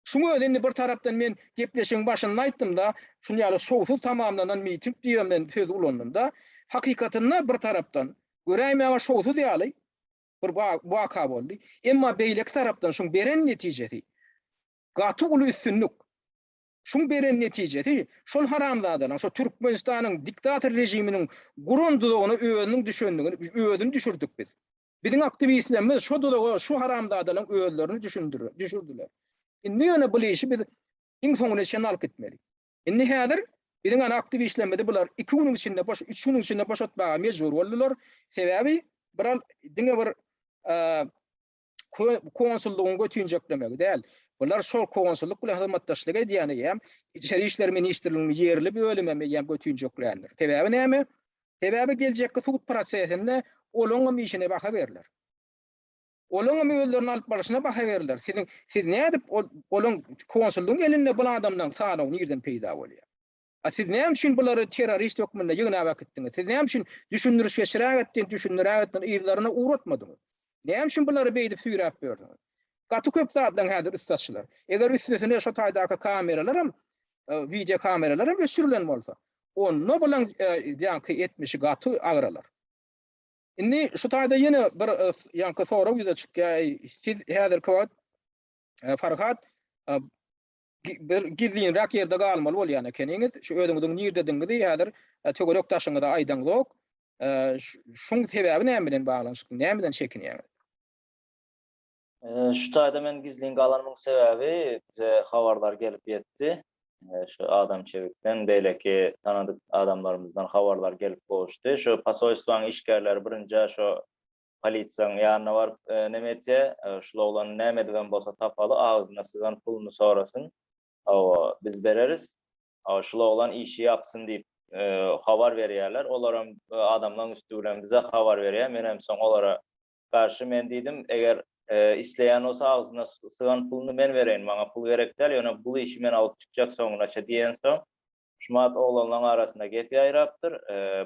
Şuň özi indi bir tarapdan men gepleşigiň başynda aýtdym-da, şuny ýaly şowsuz tamamlanan miting diýibem men sözi ulandym-da. Hakykatynda bir tarapdan göräýmäge şowsuz ýaly bir waka boldy. Emma beýleki tarapdan şuň beren netijesi gaty uly üstünlik. Şuň beren netijesi şol haramzadalaryň, şo Türkmenistanyň diktator režiminiň guran duzagyna özüniň düşendigini, özüni düşürdik biz. Biziň aktiwistlerimiz şo duzaga şu haramzadalaryň özlerini düşürdiler. Indi ýöne bul işi biz iň soňuna çenli alyp gitmeli. Indi häzir biziň ana aktiwistlerimizi bular 2 günüň içinde boş, 3 günüň içinde boşatmaga mejbur boldular. Sebäbi bir diňe bir konsullygyň götünjeklemegi däl. Bular şol konsullyk bilen hyzmatdaşlyk edýän eýýäm Içeri işler ministrliginiň ýerli bölümem eýýäm götünjekländir. Sebäbi näme? Sebäbi geljekki sud prosesinde olaňam işine baha berler. Olaňam özlerini alyp barşyna baha berler. Siziň siz nädip olaň konsullygyň elinde bul adamlaň sanawy nirden peýda bolýar? A siz näme üçin bulary terrorist hökmünde ýygnap äkitdiňiz? Siz näme üçin düşündiriş geçiräk etdin, düşündiräk etdin, yzlaryna ugratmadyňyz? Näme üçin bulary beýdip süýräp ýördüňiz? Gaty köp zatlaryň häzir üsti açylar. Eger üstesine şo taýdaky kameralaram, wideo kameralaram öçürilen bolsa, onda bulaň ýaňky etmişi gaty agralar. Indi şu taýda ýene bir ýaňky sorag ýüze çykýar. Siz häzirki wagt Farhat bir gizlinräk ýerde galmaly bolýan ekeniňiz. Şu özüňiziň nirdedigiňizi häzir töwerek daşyňyza aýdaňzok. Şuň sebäbi näme bilen baglanyşykly? Nämeden çekinýäňiz? Şu taýda men gizlin galanymyň sebäbi bize habarlar gelip ýetdi. Şu Adam Çevikden, beýleki tanadyk adamlarymyzdan habarlar gelip gowuşdy. Şu posolstwanyň işgärleri birinjä şu polisiýanyň ýanyna baryp neme etýär, şul oglany näme edibem bolsa tapaly, agzyna sygan puluny sorasyn, hawa, biz bereris, hawa, şul oglan işi ýapsyn diýip habar berýärler. Olaram adamlaryň üsti bilen bize habar berýär. Menem soň olara garşy men diýdim, eger isleýän bolsa agzyna sygan puluny men bereýin, maňa pul gerek däl, ýöne bul işi men alyp çykjak soňunaça diýensoň, Şumat oglanlaň arasynda gep ýaýrapdyr.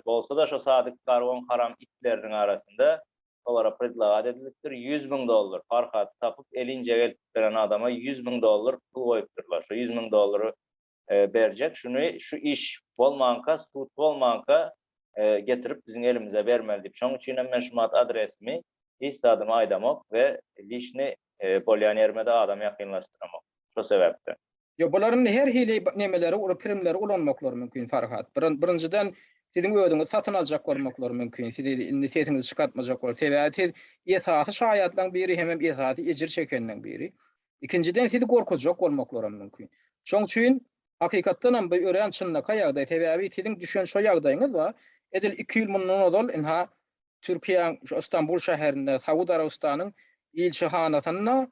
Bolsa-da şo Sadyk Gargoň haram itleriniň arasynda olara predlagat edilipdir, 100 mün dollar, Farhady tapyp elinjek eltip beren adama 100 mün dollar pul goýupdyrlar. Şo 100 mün dollary berjek, şuny şu iş bolmanka, sud bolmanka getirip biziň elimize bermeli diýip. Şoň üçinem men şumat adresimi, hiç zadymy aýdamok we lişni bolýan ýerime-de adam ýakynlaşdyramok. Şo sebäpden. Ýok, bularyň her hili nemeleri, uly primleri ulanmaklary mümkin, Farhat. Birinjiden, siziň özüňizi satyn aljak bolmaklary mümkin, sizi indi sesiňizi çykartmajak bolup. Sebäbi siz esasy şaýatlaryň biri hemem esasy ejir çekenleriň biri. Ikinjiden, sizi gorkuzjak bolmaklaram mümkin. Şoň üçin, hakykatdan hem bu örän çynlakaý ýagdaý. Sebäbi siziň düşen şo ýagdaýyňyz bar. Edil iki ýyl mundan ozal, ynha, Türkiýäň şu Stambul şäherinde Saud Arabystanyň ilçihanasynda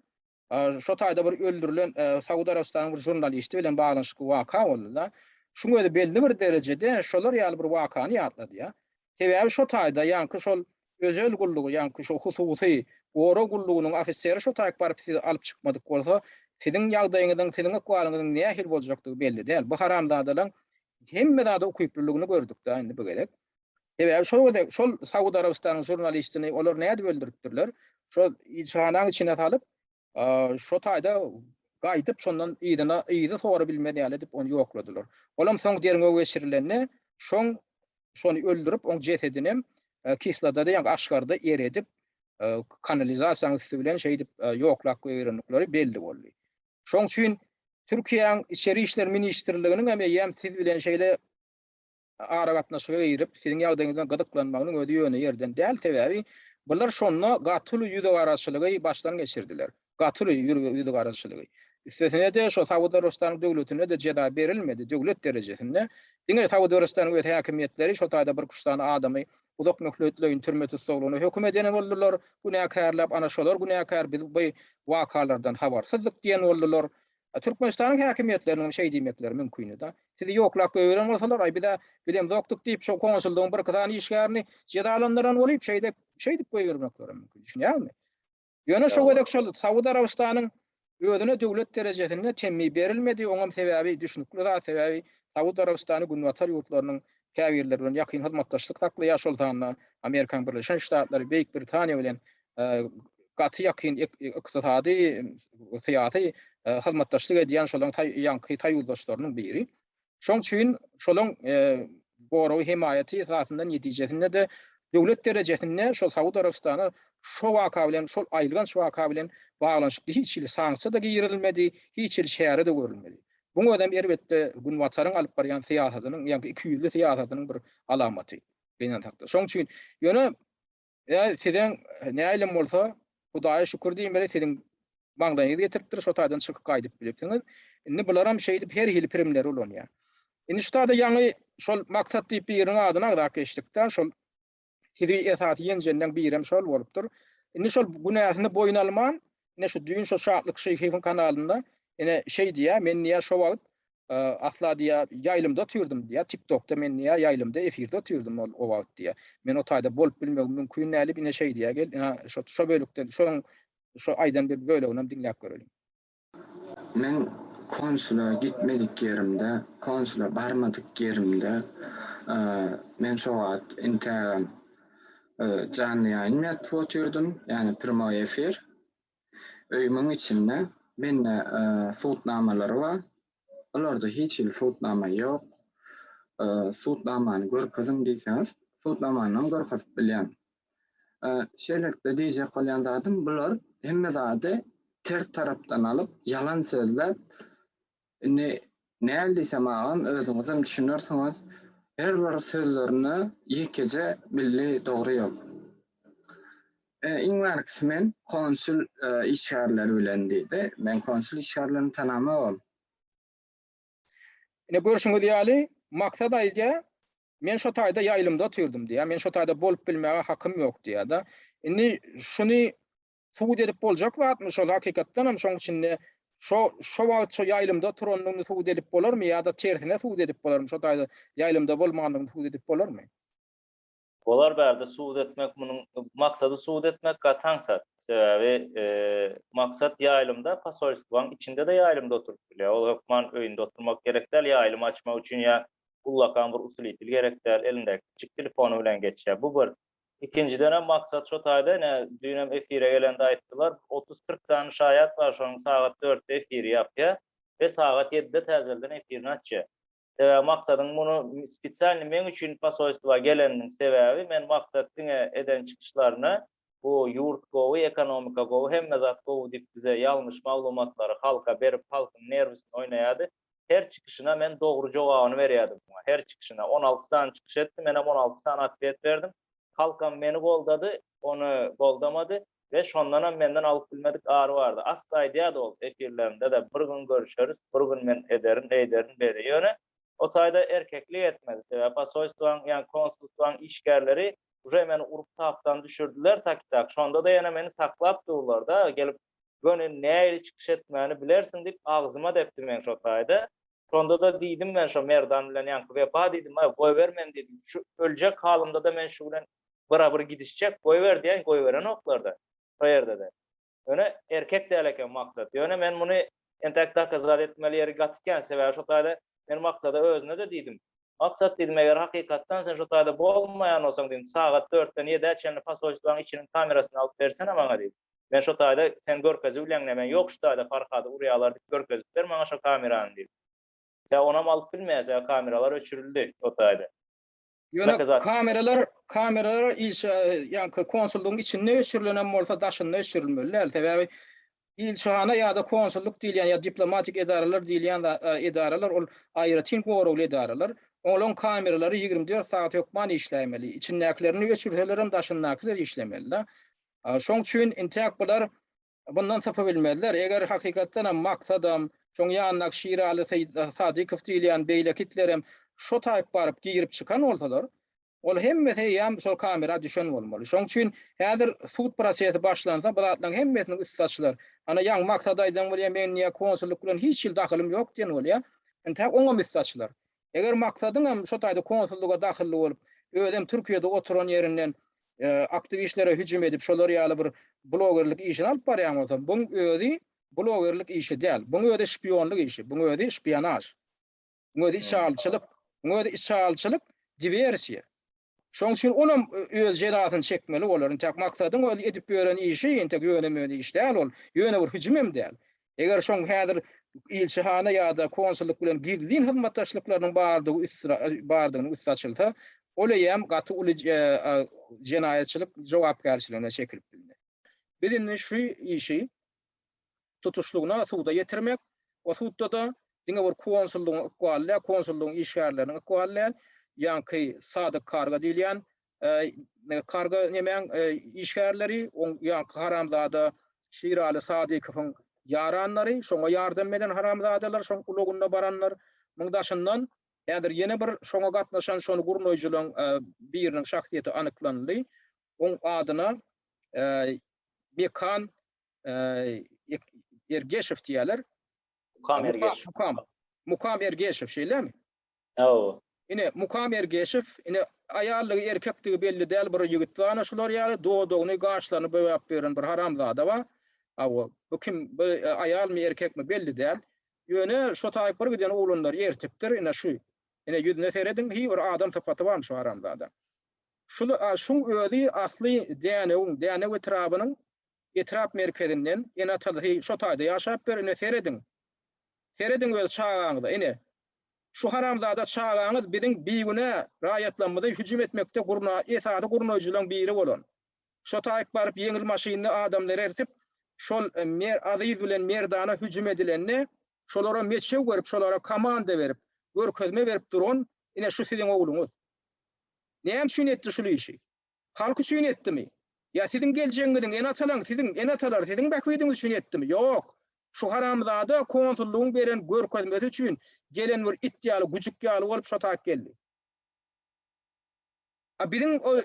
Şo taýda bir öldürilen Saud Arabystanyň bir žurnalisti bilen baglanyşykly waka boldy-da. Şuň özi belli bir derejede şolar ýaly bir wakany ýatladýar. Sebäbi şo taýda ýaňky şol özel gullugy, ýaňky şo hususy gorag gullugynyň ofiseri şo taýyk baryp sizi alyp çykmadyk bolsa, siziň ýagdaýyňyzyň, siziň ykbalyňyzyň nähili boljakdygy belli däl. Bu haramzadalaryň hemme zada ukyplylygyny gördük-dä indi bu gezek. Sebäbi şol gezek şol Saud Arabystanyň žurnalistini olar nädip öldüripdirler? Şol ilçihanaň içine salyp, şo taýda gaýdyp şondan yzyna yzy sora bilmez ýaly edip ony ýokladylar. Olam soň derňew geçirilende şoň şony öldürip oň jesedinem kislodada ýa aşgarda eredip kanalizasiýanyň üsti bilen şeýdip ýoklap goýberendikleri belli boldy. Şoň üçin Türkiýäň Içeri işler ministrliginiň hem eýýäm siz bilen şeýle aragatnaşyga girip, siziň ýagdaýyňyzdan gyzyklanmagynyň özi ýöne ýerden däl, sebäbi bular şonda gaty uly ýüzügaraçylygy başdan geçirdiler. Gaty uly ýüzügaraçylygy. Üstesine-de, şo Saud Arabystanyň döwletine-de jeza berilmedi, döwlet derejesinde. Diňe Saud Arabystanyň öz häkimiýetleri şo taýda birküç sany adamy uzak möhletleýin türme tussaglygyna höküm eden boldular, günäkärläp, ana şolar günäkär, biz bu wakalardan habarsyzdyk diýen boldular. Türkmenistanyň häkimiýetleriniň şeý diýmekleri mümkindi-de. Sizi ýoklap goýberen bolsalar, aý biz-ä bilemzokdyk diýip, şo konsullygyň birki sany işgärini jezalandyran bolup, şeýdip, şeýdip goýbermekleri mümkin. Düşünýäňizmi? Ýöne şo gezek şol Saud Arabystanyň özüne döwlet derejesinde temmi berilmedi, oňam sebäbi düşnükli zat, sebäbi Saud Arabystany günbatar ýurtlarynyň käbirleri bilen ýakyn hyzmatdaşlyk saklaýar, şol sanda Amerikanyň Birleşen Ştatlary, Beýik Britaniýa bilen gaty ýakyn ykdysady, syýasy hyzmatdaşlyk edýän şolaryň ýaňky soýuzdaşlarynyň biri. Şoň üçin şolaň goragy, hemaýaty esasynda netijesinde-de döwlet derejesinde şol Saud Arabystana şo waka bilen, şol aýylganç waka bilen baglanyşykly hiç hili sanksiýa-da girizilmedi, hiç hili çäre-de görülmedi. Buň özem erbetde Günbataryň alyp barýan syýasatynyň, ýagny ikiýüzli syýasatynyň bir alamaty. Gynansakda. Şoň üçin ýöne Ýa sizeň näilem bolsa Hudaýa şükür diýmeli siziň maňlaýyňyz getiripdir şo taýdan çykyp gaýdyp bilipsiňiz. Indi bularam şeýdip her hili pirimleri ulanýar. Indi şu taýda ýaňy şol Maksat diýip biriniň adyny agzap geçdikdä şol sizi esasy ýenjenleň birem şol bolupdyr. Indi şol günäsini boýun alman ine şu düýn şo Şatlyk Şyhyýewiň kanalynda ine şeý diýýär men diýýär şo wagt Asla diýýär, ýaýlymda otyrdym diýýär, TikTokda men diýýär, ýaýlymda efirde otyrdym ol o wagt diýýär. Men o taýda bolup bilmegim mümkin däl diýip, ine şeý diýýär. Gel, ine şo şo bölekden, şoň şo aýdan bir böleginem diňläp göreliň. Men konsula gitmedik ýerimde, konsula barmadyk ýerimde, men şo wagt intägem janly ýaýyn ýatyp otyrdym, ýagny primoý efir. Öýümiň içinde mende subutnamalary bar. Olarda hiç hili subutnama ýok. Subutnamany görkeziň diýseňiz, subutnamanam görkezip bilýän. Şeýlelikde diýjek bolýan zadym bular hemme zady ters tarapdan alyp, ýalan sözläp, Indi näl diýsem agam özüňizem düşünersiňiz her bir sözlerinde ýekeje milli dogry ýok. Iň bärkisi men konsul işgärleri bilen diýdi. Men konsul işgärlerini tanamogam. Ine görşüňiz ýaly Maksat aýdýar, men şo taýda ýaýlymda otyrdym diýýär, men şo taýda bolup bilmäge hakym ýok diýýär-de. Indi şuny Subut edip boljak zatmy şol hakykatdanam şoň içinde şo şo wagt şo ýaýlymda oturandygyny subut edip bolarmy ýa-da tersine subut edip bolarmy şo taýda ýaýlymda bolmandygyny subut edip bolarmy? Bolar bärde subut etmek munuň maksady subut etmek gaty aňsat. Sebäbi maksat ýaýlymda posolstwaň içinde-de ýaýlymda oturyp bilýär. Ol hökman öýünde oturmak gerek däl ýaýlym açmak üçin ýa ullakan bir usilitel gerek däl elindäki kiçjik telefony bilen geçýär. Bu bir. Ikinjidenem maksat şo taýda ine düýnem efire gelende aýtdylar, 30-40 sany şaýat bar şonuň sagat dörtde efiri ýapýar we sagat ýedide täzelden efirini açýar. Sebäbi Maksadyň muny spesialny meň üçin posolstwa geleniniň sebäbi men Maksat diňe eden çykyşlaryna bu ýurt gowy, ekonomika gowy, hemme zat gowy diýip bize ýalňyş maglumatlary halka berip halkyň nerwisini oýnaýardy. Her çykyşyna men dogry jogabyny berýärdim muňa. Her çykyşyna. 16 sany çykyş etdi, menem 16 sany otwet berdim. Halkam meni goldady, ony goldamady we şondanam menden alyp bilmedik ary bardy. Asla aýdýardy ol efirlerinde-de bir gün görüşeris, bir gün men ederin, eýderin, beýle. Ýöne o taýda erkeklik etmedi. Sebäbi posolstwaň, ýagny konsulstwaň işgärleri uje meni urup tapdan düşürdiler taki-tak. Şonda-da ýene meni saklap durlar-da, gelip Göni nähili çykyş etmäni bilersiň diýip agzyma depdi meň şo taýda. Şonda-da diýdim men şo Merdan bilen ýaňky Wepa diýdim, aý goýber meni diýdim. Şu öljek halymda-da men şu bilen bira-bir gidişjek, goýber diýen goýberenoklar-da şo ýerde-de. Ýöne erkek däl eken Maksat. Ýöne men muny entäk dokazat etmeli ýeri gaty kän, sebäbi şo taýda men Maksada özüne-de diýdim. Maksat diýdim, eger hakykatdan sen şo taýda bolmaýan bolsaň diýdim, sagat dörtden ýedä çenli posolstwaň içiniň kamerasyny alyp bersene maňa diýdim. Men şo taýda sen görkezip bileňle men ýok şu taýda Farhady urýalar diýip görkezip ber maňa şo kamerany diýip. Sen onam alyp bilmeýäň sebäbi kameralar öçürildi şo taýda. Ýöne kameralar kameralar ilçi ýaňky konsullygyň içinde öçürilenem bolsa daşynda öçürilmeli däl. Sebäbi ilçihana ýa-da konsullyk diýilýän ýa diplomatik edaralar diýilýän edaralar ol aýratyn goragly edaralar. Olaň kameralary 24 sagat hökman işläýmeli. Içindäkilerini öçürselerem daşyndakylar işlemeli-de. Şoň üçin intäk bular bundan sypyp bilmezler. Eger hakykatdan hem Maksadam, şoň ýanyndaky Şiraly Sadykow diýilýän beýleki itlerem şo taýyp baryp girip çykan bolsalar, ol hemmesi eýýäm şol kamera düşen bolmaly. Şoň üçin häzir sud prosesi başlansa bu zatlaryň hemmesiniň üsti açylar. Ana ýaňy Maksat aýdan bolýar, men diýýär konsullyk bilen hiç hili dahylym ýok diýen bolýar. Intäk oňam üsti açylar. Eger Maksadyňam şo taýda konsullyga dahylly bolup, özem Türkiýede oturan ýerinden. aktiwistlere hüjüm edip şolar ýaly bir blogerlik işini alyp barýan bolsa, buň özi blogerlik işi däl. Buň özi şpionlyk işi, buň özi şpionaž. Buň özi içalyçylyk, buň özi içalyçylyk, diwersiýa. Şoň üçin olam öz jezasyny çekmeli bolar. Intäk maksadyň ol edip ýören işi intäk ýöne-möne iş däl ol. Ýöne bir hüjümem däl. Eger şoň häzir ilçihana ýa-da konsullyk bilen gizlin hyzmatdaşlyklarynyň bardygy üstüne bardygynyň üsti açylsa, ol eýýäm gaty uly jenaýatçylyk jogapkärçiligine çekilip bilner. Biz indi şu işi tutuşlygyna suda ýetirmek, o sudda-da diňe bir konsullygyň ykbaly däl, konsullygyň işgärleriniň ykbaly däl, ýaňky Sadyk Karga diýilýän karga nemäň işgärleri, oň ýaňky haramzada Şiraly Sadykowyň ýaranlary, şoňa ýardam eden haramzadalar, şoň ulagynda baranlar, muň daşyndan häzir ýene bir şoňa gatnaşan, şony gurnaýjylaň biriniň şahsyýeti anyklanyldy. Oň adyna Mekan Ergeşow diýýärler. Mukam Ergeşow. Mukam. Mukam Ergeşow, şeýlemi? Hawa. Ine, Mukam Ergeşow, ine, aýallygy, erkekdigi belli däl bir ýigit bar, ana şular ýaly dodagyny, gaşlaryny boýap ýören bir haramzada bar. Hawa, bu kim, bu aýalmy, erkekmi belli däl. Ýöne şo taýyp bir giden oglanlary ertipdir, ine şu. Ine ýüzüne serediň, hiý bir adam sypaty barmy şu haramzada. Şul, şuň özi asly Dänewiň, Dänew etrabynyň etrap merkezinden, ene-atasy şo taýda ýaşap ýör, ine serediň. Serediň öz çagaňyza, ine. Şu haramzada çagaňyz biziň bigünä raýatlarymyzy hüjüm etmekde gurna esasy gurnaýjylaň biri bolan. Şo taýyk baryp ýeňil maşynly adamlary ertip, şol Mer Aziz bilen Merdana hüjüm edilende, şolara meçew berip, şolara komanda berip, görkezme berip duran, ine şu siziň ogluňyz. Näme üçin etdi şul işi? Halk üçin etdimi? Ýa siziň geljegiňiziň, ene-atalaň, siziň, ene-atalar siziň bähbidiňiz üçin etdimi? Ýok! Şu haramzada konsullygyň beren görkezmesi üçin gelen bir it ýaly, güjük ýaly bolup şo taýyp geldi. A biziň o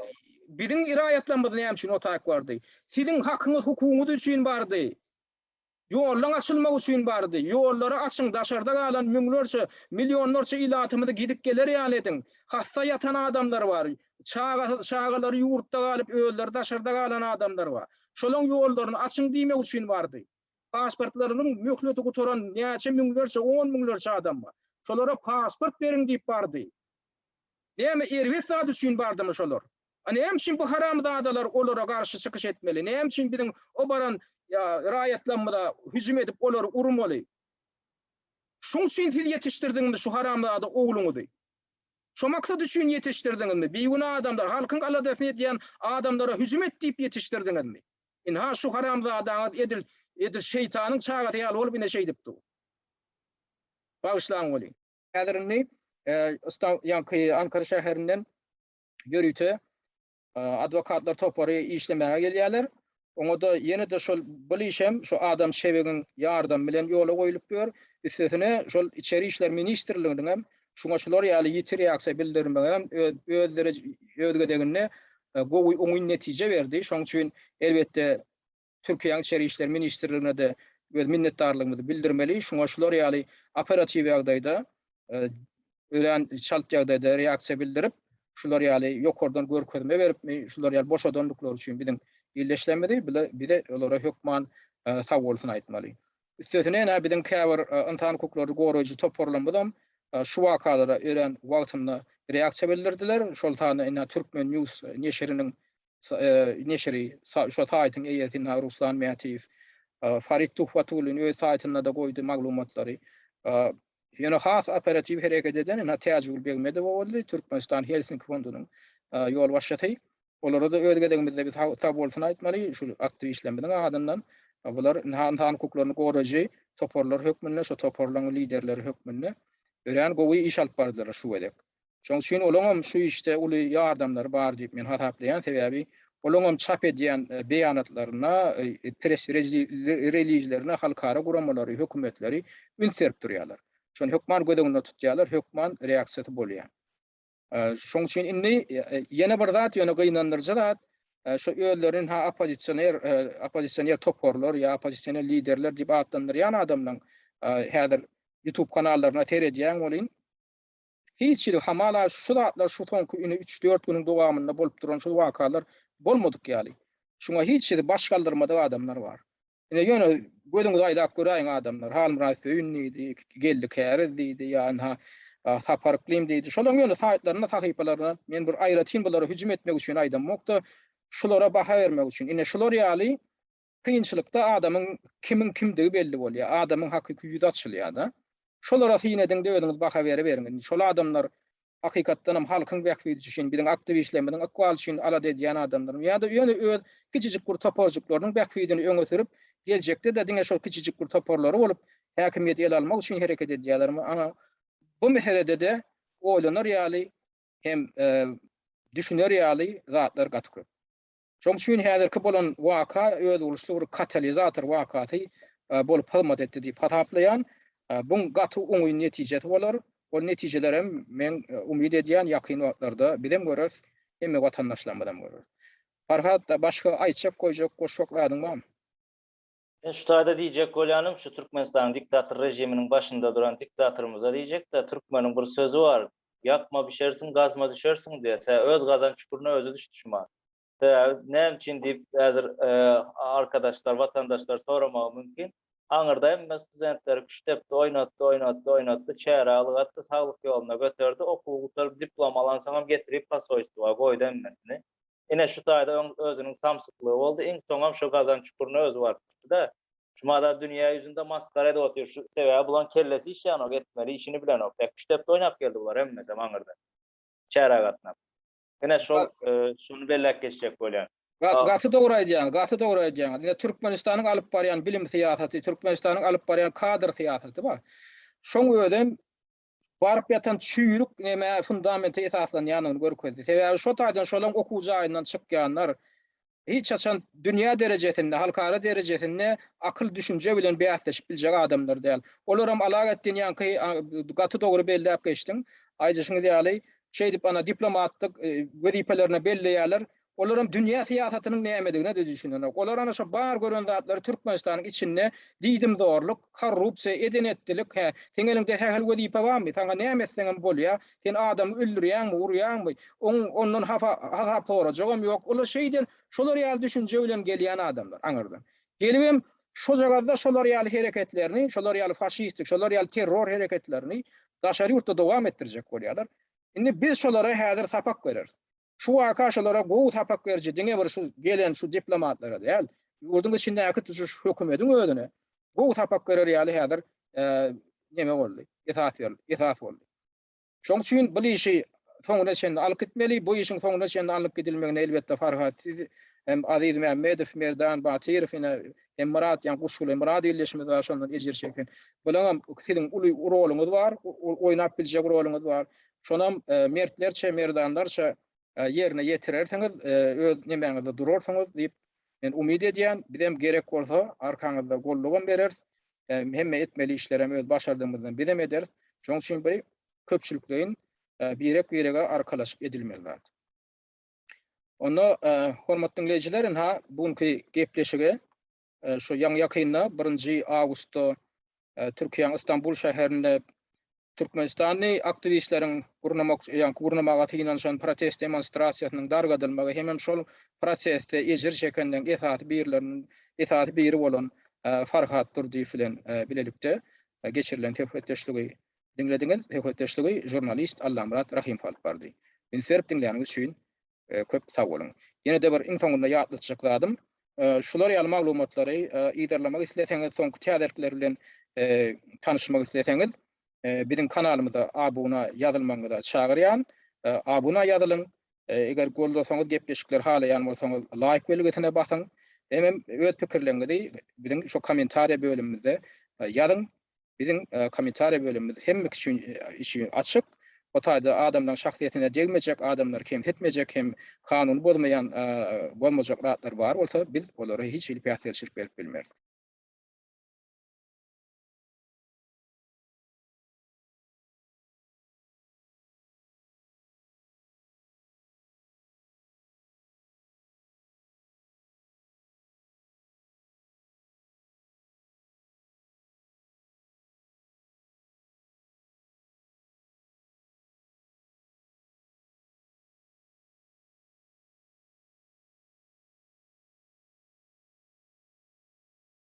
biziň raýatlarymyz näme üçin o taýyp bardy? Siziň hakyňyz, hukugyňyz üçin bardy. Ýollaň açylmagy üçin bardy. Ýollary açyň, daşarda galan müňlerçe, millionlarça ilatymyzy gidip geler ýaly ediň. Hassa ýatan adamlar bar. Çagasyz, çagalary ýurtda galyp, özleri daşarda galan adamlar bar. Şolaň ýollaryny açyň diýmek üçin bardy. Pasportlarynyň möhleti gutaran näçe müňlerçe, on müňlerçe adam bar. Şolara pasport beriň diýip bardy. Näme erbet zat üçin bardymy şolar? A näme üçin bu haramzadalar olara garşy çykyş etmeli? Näme üçin biziň o baran raýatlarymyza hüjüm edip olary urmaly? Şuň üçin siz ýetişdirdiňmi şu haramzada ogluňyzy? Şo maksat üçin ýetişdirdiňizmi? Bigünä adamlar, halkyň aladasyny edýän adamlara hüjüm et diýip ýetişdirdiňizmi? Ynha şu haramzadaňyz edil edil şeýtanyň çagasy ýaly bolup ine şeýdip dur. Bagyşlaň welin. Häzir indi ýaňky Ankara şäherinden ýörite adwokatlar topary işlemäge gelýärler. Oňa-da ýene-de şol bul işem şu Adam Şebegiň ýardamy bilen ýola goýlup ýör. Üstesine şol Içeri işler ministrliginiň hem şuňa şular ýaly ýiti reaksiýa bildirmegi hem öz öz gezeginde gowy oňyn netije berdi. Şonuň üçin elbetde Türkiýäniň Içeri işler ministrligine-de öz minnetdarlygymyzy bildirmeli. Şuňa şular ýaly operatiw ýagdaýda örän çalt ýagdaýda reaksiýa bildirip, şular ýaly ýokardan görkezme beripmi, şular ýaly boşadandyklary üçin biziň illeşlerimizi bize olara hökman sag bolsun aýtmaly. Üstesine ene biziň käbir ynsan hukuklaryny goraýjy toparlarymyzam şu wakalara örän wagtynda reaksiýa bildirdiler. Şol sanda ine Türkmen News neşiriniň neşiri, şo saýtyň eýesi ine Ruslan Mätiýew, Farid Tuhbatullin öz saýtynda-da goýdy maglumatlary. Ýöne has operatiw hereket eden ine Täjigül Begmedowa boldy, Türkmenistan Helsinki fondunyň ýolbaşçysy. Olara-da öz gezegimizde biz sag bolsun aýtmaly, şu aktiwistlerimiziň adyndan. Bular ynsan hukuklaryny goraýjy toparlar hökmünde, şu toparlaryň liderleri hökmünde örän gowy iş alyp bardylar şu gezek. Şonuň üçin olaňam şu işde uly ýardamlary bar diýip men hasaplaýan, sebäbi olaňam çap edýän beýanatlaryna, press relizlerine halkara guramalary, hökümetleri üns berip durýarlar. Şony hökman göz öňünde tutýarlar, hökman reaksiýasy bolýar. Şonuň üçin indi ýene bir zat, ýöne gynandyryjy zat, şu özlerini ha oppozisioner, oppozisioner toparlar ýa oppozisioner liderler diýip atlandyrýan adamlaryň häzir YouTube kanallaryna seredýäň welin, Hiç hili hamala şu zatlar şu soňky ine üç-dört günüň dowamynda bolup duran şu wakalar bolmadyk ýaly. Şuňa hiç hili baş galdyrmadyk adamlar bar. Ine ýöne gözüňizi aýlap göräýiň adamlar. Halmyrat Söýün diýdi, Geldi Käriz diýdi, ýa ynha Sapar Yklym diýdi. Şolaryň ýöne saýtlaryna, sahypalaryna men bir aýratyn bulara hüjüm etmek üçin aýdamok-da, şulara baha bermek üçin. Ine şular ýaly kynçylykda adamyň kimiň kimdigi belli bolýar, adamyň hakyky ýüzi açylýar-da. Şolara syn ediň-de özüňiz baha beriberiň. Indi şol adamlar hakykatdan hem halkyň bähbidi üçin, biziň aktiwistlerimiziň ykbaly üçin alada edýän adamlaryň ýa-da ýöne öz kiçijik bir toparjyklarynyň bähbidini öňe sürüp, geljekde-de diňe şol kiçijik bir toparlary bolup, häkimiýeti ele almak üçin hereket edýärlermi? Ana, bu meselede-de oýlanar ýaly hem düşüner ýaly zatlar gaty köp. Şonuň üçin häzirki bolan waka özboluşly bir katalizator wakasy bolup hyzmat etdi diýip hasaplaýan. Buň gaty oňyn netijesi bolar. Ol netijelerem men umyt edýän ýakyn wagtlarda bizem göreris, hemme watandaşlarymyzam görer. Farhat başga aýtjak goýjak goşjak zadyň barmy? Men şu taýda diýjek bolýanym şu Türkmenistanyň diktator režiminiň başynda duran diktatorymyza diýjekde türkmeniň bir sözi bar ýapma bişersiň gazma düşersiň diýe sä öz gazan çukuryna özi düşdi şuma sebäbi näme üçin diýip häzir arkadaşlar watandaşlar soramagy mümkin aňyrda hemme studentleri küştdepdi oýnatdy oýnatdy oýnatdy çäre alyp atdy saglyk ýoluna göterdi okuwy gutaryp diplom alansoňam getirip posoýstwa goýdy hemmesini Ine şu taýda öň özüniň samsyklygy boldy, iň soňam şu gazan çukuryna özi baryp düşdi-de. Şumada dünýä ýüzünde masgara edip otyr şu sebäbi bulaň kellesi işlänok etmeli işini bilenok. Ýa küştdepdi oýnap geldi bular hemmesem aňyrda. Çärä gatnap. Ine şol şony belläp geçjek bolýan. Gaty dogry aýdýaňyz, gaty dogry aýdýaňyz. Ine Türkmenistanyň alyp barýan bilim syýasaty, Türkmenistanyň alyp barýan kadr syýasaty bar. Şoň özem baryp ýatan çüýrük nämä fundamente esaslanýandygyny görkezdi. Sebäbi şo taýdan şolaň okuw jaýyndan çykýanlar hiç haçan dünýä derejesinde, halkara derejesinde akyl düşünje bilen bäsleşip biljek adamlar däl. Olaram alagetdin ýaňky gaty dogry belläp geçdiň. Aýdyşyňyz ýaly, şeýdip ana diplomatlyk wezipelerine belleýärler. Olaram dünýä syýasatynyň nämedigine-de düşünenok. Olar ana şo bar gören zatlary Türkmenistanyň içinde diýdimzorluk, korrupsiýa, eden-etdilik, hä, seň eliňde sähel wezipe barmy, saňa näme etseňem bolýa, sen adamy öldürýäňmi, urýaňmy, oň ondan hapa hasap sorajagam ýok. Olar şeýden şolar ýaly düşünje bilen gelýän adamlar aňyrdan. Gelibem şojagazda şolar ýaly hereketlerini, şolar ýaly faşistik, şolar ýaly terror hereketlerini daşary ýurtda dowam etdirjek bolýarlar. Indi biz şolara häzir sapak bereris. Şu waka şolara gowy sapak beriji diňe bir şu gelen şu diplomatlara däl, ýurduň içindäki tutuş hökümediň özüne gowy sapak berer ýaly häzir neme boldy, esas berildi, esas boldy. Şoň üçin bu işi soňuna çenli alyp gitmeli. Bu işiň soňuna çenli alnyp gidilmegine elbetde Farhat siz hem Aziz Mämmedow, Merdan Batyrow ine hem Myrat ýa Guşguly Myrat ildeşimiz bar şondan ejir çeken. Bulaňam siziň uly roluňyz bar, oýnap biljek roluňyz bar. Şonam mertlerçe, merdanlarça ýerine ýetirersiňiz, öz nemäňizde durarsyňyz diýip men umyt edýän. Bizem gerek bolsa arkaňyzda gollugam bereris. Hemme etmeli işlerem öz başardygymyzdan bizem ederis. Şonuň üçin bu köpçülikleýin birek-birege arkalaşyp edilmeli zat. Onda hormatly diňleýjiler, ynha bu günki gepleşige Şu ýaňy-ýakynda, birinji awgustda Türkiýäniň Istanbul şäherinde türkmenistanly aktiwistleriň gurnamak, ýagny gurnamaga synanyşan protest demonstrasiýasynyň dargadylmagy hemem şol protestde ejir çekenleriň esasy birleriniň esasy biri bolan Farhat Durdyýew bilen bilelikde geçirilen söhbetdeşligi diňlediňiz. Söhbetdeşligi žurnalist Allamyrat Rahymow alyp bardy. Üns berip diňläniňiz üçin Köp sag boluň. Ýene-de bir iň soňunda ýatlatjak zadym, şular ýaly maglumatlary yzarlamak isleseňiz, soňky täzelikler bilen tanyşmak isleseňiz, biziň kanalymyza abuna ýazylmagyňyza çagyrýan. Abuna ýazylyň. Eger goldasaňyz, gepleşikleri halaýan bolsaňyz, laýk belgisine basyň. Hemem öz pikirleriňizi biziň şu kommentariýa bölümimizde ýazyň. Biziň kommentariýa bölümimiz hemme kişi üçin açyk. O taýda adamlaryň şahsyýetine degmejek, adamlary kemsitmejek hem kanuny bozmaýan bolmajak zatlar bar bolsa, biz olara hiç hili päsgelçilik berip bilmeris.